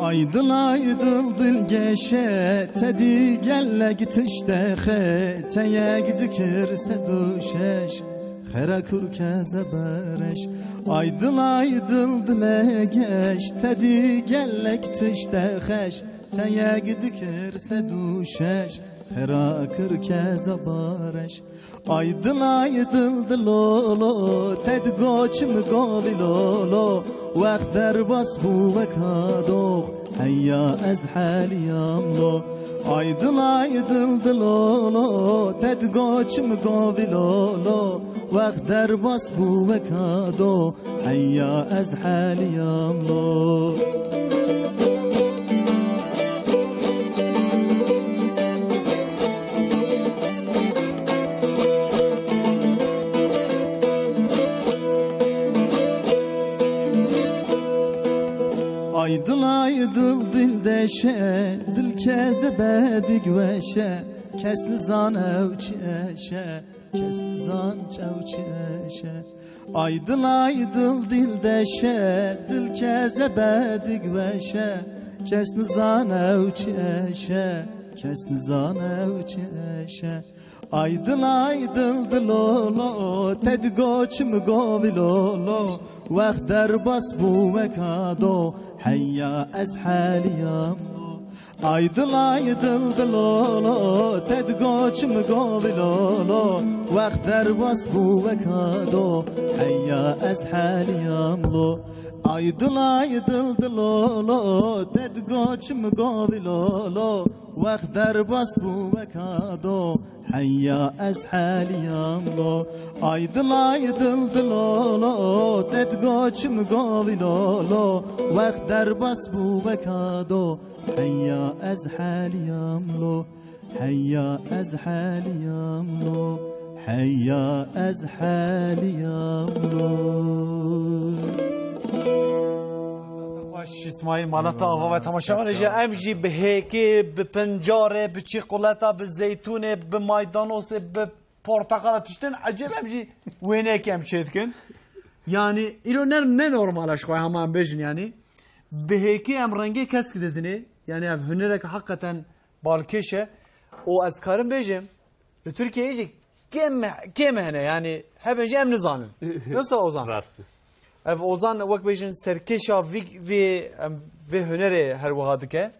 Ay dil, ay dil, dilgeşe, te dî gelek tişt dexe, te yek dikir sed û şeş, xera kurke zebereş. Ay dil, ay dil, dilgeş, te dî gelek tişt dexeş, te yek dikir sed û şeş, xera kirke zebereş. Ay dil, ay dil, dilolo, te digot çi mi govî lolo, wext derbas bû weka dox, heya ez heliyam lo. Ay dil, ay dil, dilolo, te digot çi mi govî lolo, wext derbas bû weka dox, heya ez heliyam lo. Ay dil, ay dil, dildeşe, dil keze bedik weşe, kes nizane ew çi eşe, kes nizan çew çi eşe. Ay dil, ay dil, dildeşe, dil keze bedik weşe, kes nizane ew çi eşe, kes nizane ew çi eşe. Ay dil, ay dil, dilolo, te digot çi mi govî lolo, wext derbas bû weka do, heya ez heliyam lo. Ay dil, ay dil, dilolo, te digot çi mi govî lolo, wext derbas bû weka do, heya ez heliyam lo. Ay dil, ay dil, dilolo, te digot çi mi govî lolo, wext derbas bû weka do, heya ez heliyam lo. Ay dil, ay dil, dilolo, te digot çi mi govî lolo, wext derbas bû weka do, heya ez heliyam lo, heya ez heliyam lo. Heya ez heliyam. Xweş, Îsmaîl, mala te ava ve temaşevanê jî, em jî bi hêkê, bi pincarê, bi çîquleta, bi zeytûnê, bi maydanozê, bi porteqala tiştin ecêb em jî wêneyekê em çê dikin. Yanî îro ne, ne normal e ji xwe hema em bêjin yanî. Bi hêkê em rengê kesk didinê. Yanî ev hunerek heqeten balkêş e. Û ez karim bêjim, li Tirkiyeyê jî kêm, kêm hene, yanî hebe jî em nizanin. Nasıl Ozan? Rast e. Ev Ozan wek bêjin serkêşa vî, vî, em, vê hunerê her wiha dike.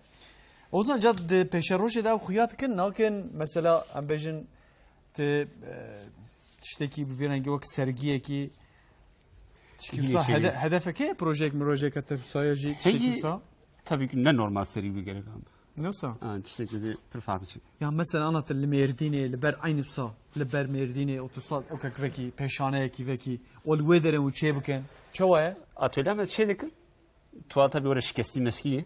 Ozan, ca di pêşerojê de ew xuya dikin, nakin, mesela, em bêjin, ti, e, tiştekî bi vî rengî wek sergiyekî, tişkî Yine wisa içeri. hede-, hedefeke, projeyek mirojeyeke te wisa ya jî tiştekî Heyî, wisa? Tabii ki ne normal serî bi gerek abi. Nasıl? Ha, tiştekî de pir farklı şey. Ya mesela ana te li Mêrdînê, li ber eynî wisa, li ber Mêrdînê, û tu sa, okek vekî, pêşaneyekî vekî, ol wê derê û çê bikin. Çawa ye? Atölye me çê dikin. Tuwal tabii orada şikestî meşkî.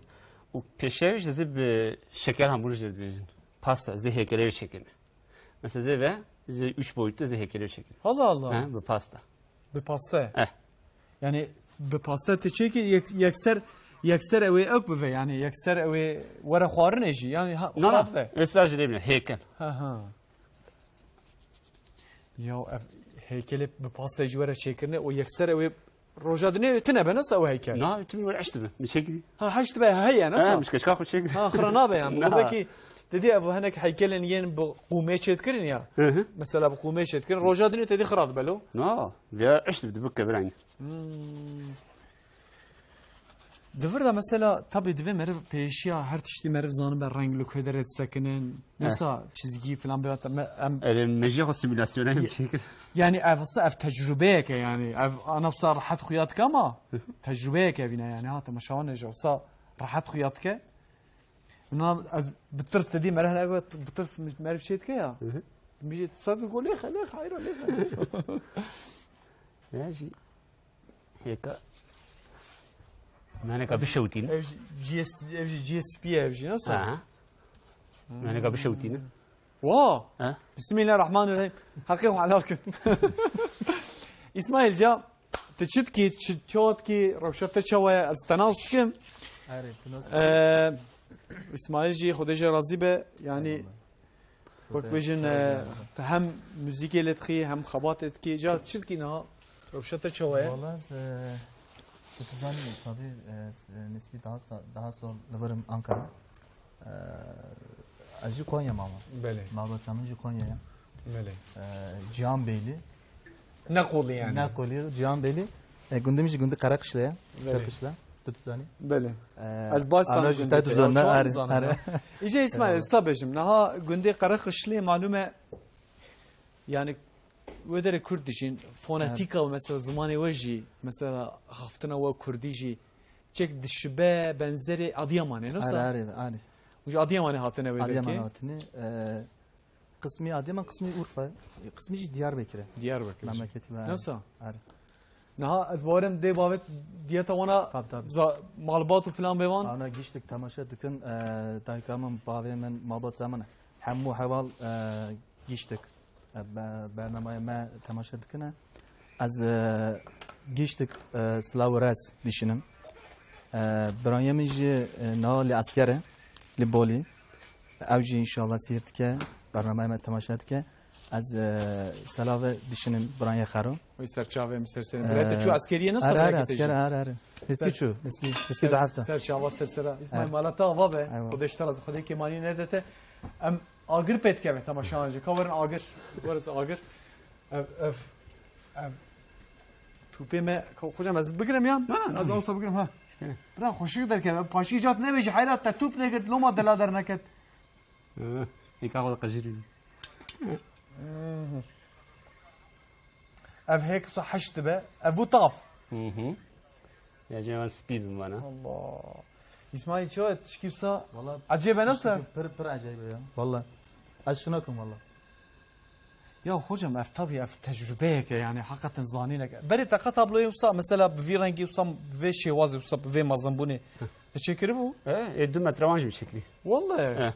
Û pêşeroj dizî bi şeker hamurî jê dibêjin. Pasta, zê hêkelê çêkirine. Mesela zê ve, zê üç boyutlu zê hêkelê çêkirine. Allah Allah. He, bi pasta. Bi pasta. Eh. Yani bi pasta te çêkî yek-, yekser, yekser ew ê ew bive yani, yekser ew ê were xwarinê jî. Yani ha, Na, xirab be. Mesela jî dê bine, hêkel. Ha, ha. Ya ev heykelê bi pastayê jî were çêkirine û yekser ew ê roja dinê tine be, nasıl ew heykel? Na, tu min were eşt be. Mi çekî? Ha, heşt be, heye, nasıl? Ha, mişkeşka xwe çek. Ha, xira nabe yani. Na. Belki dedi ev hinek heykelên yên bi qûmê çêdikirin ya. Hı hı. Mesela bi qûmê çêdikirin. Roja dinê te dî xira dibe lo. Na, vêya eşt bi dibik kebir aynı. Hmm. Di vir de mesela, tabii divê meriv pêşiya her tiştî meriv zanibe reng li ku derê disekinin, Eh. Mesela çizgî filan bê, me-, em Erê, mejiyê xwe simülasyona em Ye-, çêkir. Yani ev wisa ev tecrubeyek e yani. Ev ana wisa rehet xuya dike ama tecrubeyek evîne yani. Ha, temaşevanê jî wisa rehet xuya dike. Buna ez bi tirs te dî meriv, bi tirs meriv çê dike ya. Hı hı. Min jî sed go lêxe, lêxe, hayra lêxe. Ya jî. Hêka. Meneka bişewtîne. Ev jî G S, ev jî G S P ev jî nasıl? Aha. Meneka bişewtîne. Wa! Ha? Bismillahirrahmanirrahim. Heqê xwe helal kin. Îsmaîl ca, tu çi dikî, tu çi, çawa dikî, rewşa te çawa ye? Ez te nas dikim. Erê, tu nas Ee, Îsmaîl jî, Xwedê jê razî be, yanî Eyvallah. Wek bêjin, e, tu hem muzîkê lê dixî, hem xebatê dikî. Ca çi dikî niha? Rewşa te çawa ye? Wala ez, e, tu zanî, tabii, e, s-, e, nêzîkî daha sa-, daha sal li vir im Ankara. E, ez jî Konya mama. Belê. Malbata min jî Konya ye. Belê. E, Cihan Beyli. Ne qolî yani? Ne qolî, Cihan Beyli. E, gundê min jî gundê Qereqişle ye. Belê. Qereqişle. Tu dizanî? Belê. E, Ez baş ana zanim jî gundê te te, dizan, ya, ne, çawa are, nizanim are. Ya? Îca Îsmaîl, Eyvallah. Wisa bêjim. Niha gundê Qereqişlê malum e, yani wê derê Kurd dijîn, fonetîka Are. Û mesela zimanê we jî, mesela haftina we Kurdî jî, çek dişibe benzerê Adıyamanê, nasıl? Are, are, are. Û ji Adıyamanê hatine wê Adıyaman derkê? Hatine, e, Qismî Adıyaman, qismî Urfa, qismî jî Diyarbekir e. Diyarbekir jî. Memleketî me. Nasıl? Are. Niha ez bawerim dê bavê diyeta wana Tabii, tabii. za-, malbat û filan bê wan. Ana giştik temaşe dikin, e, dayika min, bavê min, malbat zaman hemû heval, e, giştik. E, be-, bernamaya me temaşe dikine. Ez, e, giştik, e, silav û rez dişinim. E, birayê min jî, e, niha li esker e, li Bolî. Ew jî înşallah seyr dike, bernameyê me temaşe dike. Ez, e, selave dişinim birayê xero. Wî serçavê min ser serê. E, Birayê te çû eskeriyê, nasıl are, are, birayê te esker, jî? Are, are. Nêzîkî Ser-, çû, nêzîkî, nêzîkî ser-, du hefte. Serçava ser sera. Îsmaîl, are. Mala te ava be. Eyvallah. Xwedê ji te razî, Xwedê kêmanî nede te. Em agir pê dikeve temaşevan jî. Ka werin agir. Werin agir. Ev, ev, ev. Tûpê me, ka-, xocam ez bigirim ya? Ha, ha. Ez awsa bigirim, ha. He. Bira, xweşik derkeve. Paşî cat nebêjî, heyra te tûp negirt, loma dela derneket. Hı, hêka xwe qejirî. Ev hêk wisa heşt dibe. Ev bû tav. Hı hı. Ya, cem spî bin bana. Allah. İsmail, çawa tişkî wisa Valla ecêb e, nasıl? Pir, pir ecêb e ya. Valla. Ez şuna kim valla. Ya hocam, ev tabii ev tecrübeyek e yani, hakikaten zanînek. Berê te qet tabloyê wisa, mesela bi vî rengî wisa, vê şêwazê wisa, vê mezinbûnê te çêkiribû? E, e, du metre wan jî çêkirî. Vallahi. E.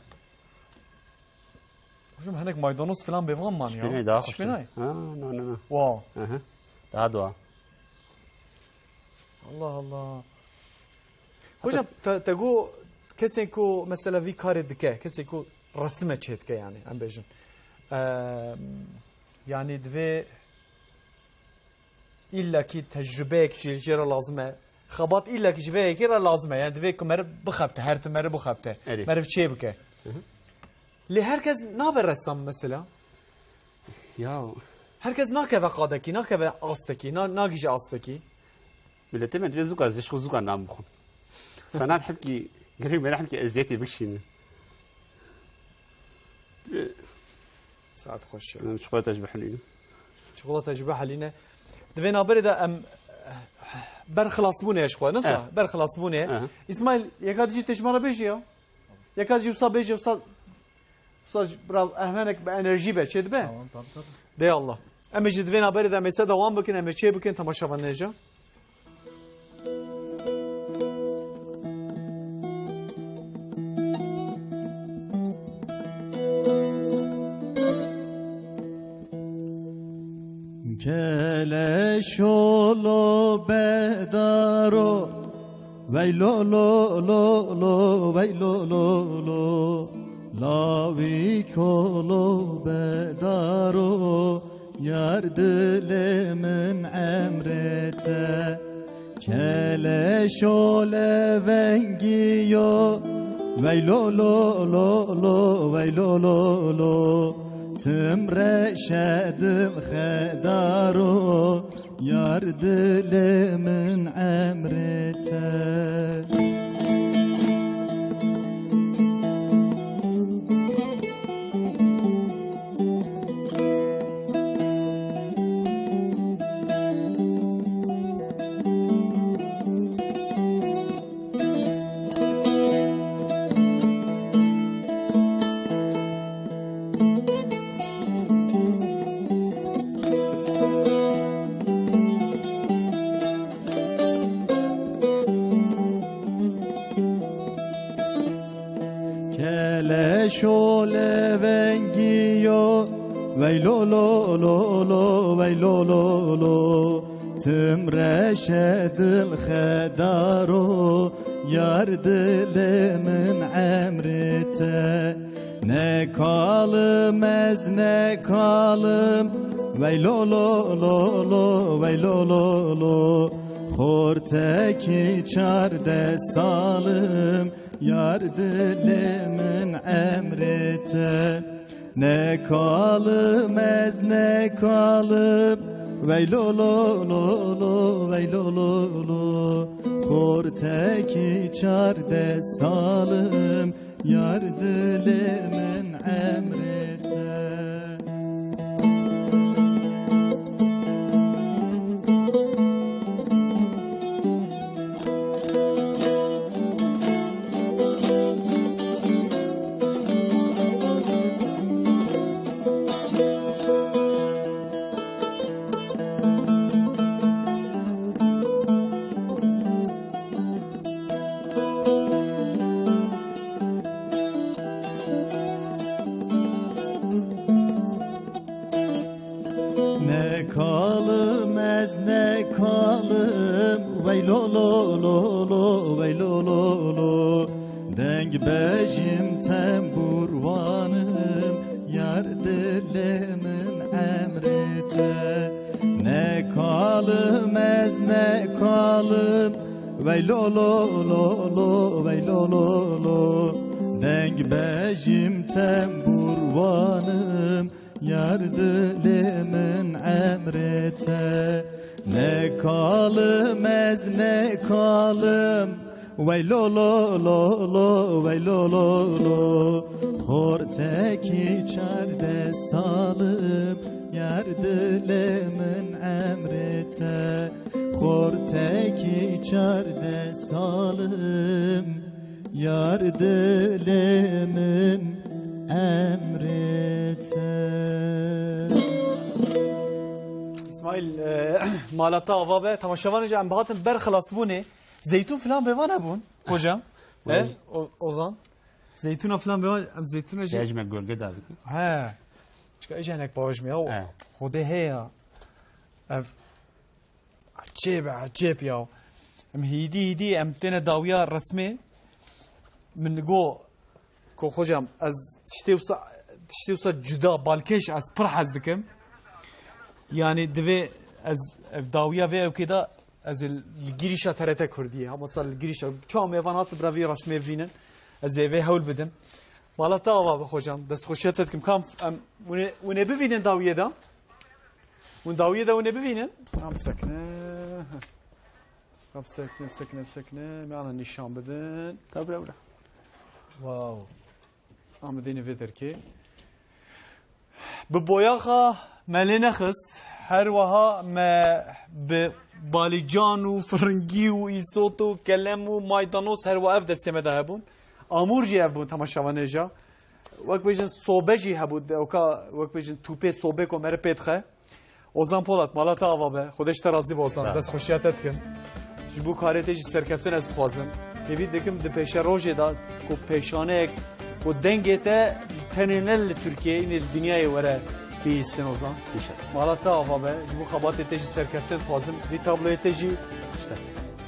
Hocam, hinek maydanoz filan bêvan man ya. Şpînê daha xweş. Şpînay. Ha, no, no, no. Wow. Aha. Daha dua. Allah Allah. Hocam, te, te got kesên ku mesela vî karê dike, kesên ku resime çêdike yani, em bêjin. Eee, yani divê îlla kî tecrubeyek jî jê re lazim e. Xebat îlla kî ji vê yekê re lazim e. Yani divê ku meriv bixebite, her tim meriv bixebite. Erê. Meriv çê bike. Hı hı. Lê her kes nabe ressam mesela. Ya. Her kes nakeve qadekî, nakeve astekî, na-, nagihîje astekî. Miletê me divê zûka ez ê ji xwe zûka nan bixwim. Sanat hemkî, gerek me hemkî eziyetê bikişînin. Saet xweş ya. Em çikolata ji bihelînin. Çikolata ji bihelîne. Di vê naberê de em berxilasbûnê ji xwe, nisa? Eh. Berxilasbûnê. Eh. Îsmaîl, yeka dijî tê ji me re bêjî ya. Yeka jî wisa bêje, wisa, wisa ji bira ehmenek bi enerjî be, çê dibe? Tamam, tabii, tabii. Dey Allah. Em ê ji divê naberê de em ê se dewam bikin, em ê çê bikin, temaşevan nêje. Keleşolo bedaro. Veylo lo lo lo, veylo lo lo. Lawî kolo bedaro, yar dilê min emrê te. Keleşo levengî yo, veylo lo lo lo, veylo lo lo. Tim reşe dil xedaro, yar dilê min emrê te. Keleşo levengî yo, veylo lo lo lo, veylo lo lo. Tim reşe dil xedaro, yar dilê min emrê te. Ne kalim ez ne kalim, veylo lo lo lo, veylo lo lo. Xortekî çardeh salim, yar dilê min emrê te. Ne kalim ez ne kalim, veylo lo lo lo, veylo lo lo. Xortekî çardeh salim, yar dilê min emrê te. Ne kalim ez ne kalim, veylo lo lo lo, veylo lo lo. Deng bejim tembûrvanim, yar dilê min emrê te. Ne kalim ez ne kalim, veylo lo lo lo, veylo lo lo. Deng bejim tembûrvanim, yar dilê min emrê te. Ne kalim ez ne kalim, veylo lo lo lo, veylo lo lo. Xortekî çardeh salim, yar dilê min emrê te. Xortekî çardeh salim, yar dilê min emrê te. Îsmaîl, e, mala te ava be, temaşevanê jî em bihatin berxilasbûnê. Zeytûn filan bêvan hebûn, hocam. He? Wele- O-, Ozan? Zeytûna filan be, em zeytûna jî Tecme gölge davet. He. Çika êca hinek bawij me ya. He. Xwedê heye. Ev ecêb e, ecêb ya. Em hîdî hîdî em têne dawiya resmê. Min go, ko xocam, ez tiştê wisa, tiştê wisa cuda, balkêş ez pir hez dikim. Yani divê ez ev dawiya vê ewkê de ez ê li girîşa T R T Kurdiyê, ha, mesela li girîşa, çawa mêvan hatin bira vî resmê bivînin, ez ê vê hewl bidim. Mala te ava be xocam, destxweşiya te dikim. Kam em, hûn ê, hûn ê bivînin dawiyê de? Hûn dawiyê de hûn ê bivînin? Kam sekine? Kam sekine, sekine, sekine. Me ana nîşan bidin. Tabi, bira. Wow. Amedîne vê derkê. Bi boyaxa me lê nexist. Her wiha me bi balîcan û firingî û îsot û kelem û maydanoz her wiha ev destê me de hebûn. Amûr jî ev bûn temaşevanê ja. Wek bêjin sobe jî hebû, ewka wek bêjin tûpê sobê ku me re pê dixe. Ozan Polat, mala te ava be. Xwedê ji te razî be Ozan. Sağ ol. Dest xweşiya te dikim. Ji bo karê te jî serkeftin ez dixwazim. Hêvî dikim di pêşerojê de ku pêşaneyek ku dengê te tenê ne li Tirkiyeyê, yê li dinyayê were bihîstin Ozan. İnşallah. Mala te ava be. Ji bo xebatê te jî serkeftin dixwazim. Vî tabloyê te jî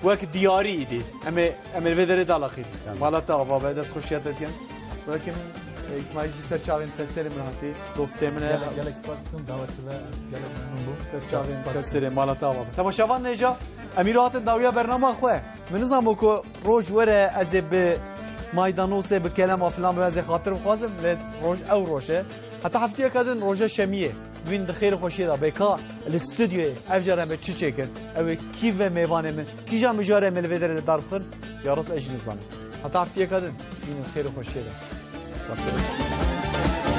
wek diyarî îdî. Em ê, em ê li vê derê dalaqîn. Tamam. Mala te ava be. Dest xweşiya te dikim. Wekî min, e, Îsmaîl jî ser çavên ser serê min hatî. Dostê min e. Gelek, gelek spas dikim, dawetkirine gelek memnun bûm. Ser çavên ser serê, mala te ava be. Temaşevan nêja, em îro hatin dawiya bernama xwe. Min nizanbû ku roj were ez ê bi maydanozê, bi kelema filan be, ez ê xatir bixwazim, lê roj ew roj e. Heta heftiyeka din roja şemiyê. Bibîn di xêr û xweşiyê de. Bê ka li stûdyoyê ev car em ê çi çêkin? Ew ê kî ve mêvanê min? Kîja mijarê me li vê derê li dar bixin? Ya Rab ez jî nizanim. Heta heftiyeka din. Bibînin xêr û xweşiyê de. Rast be.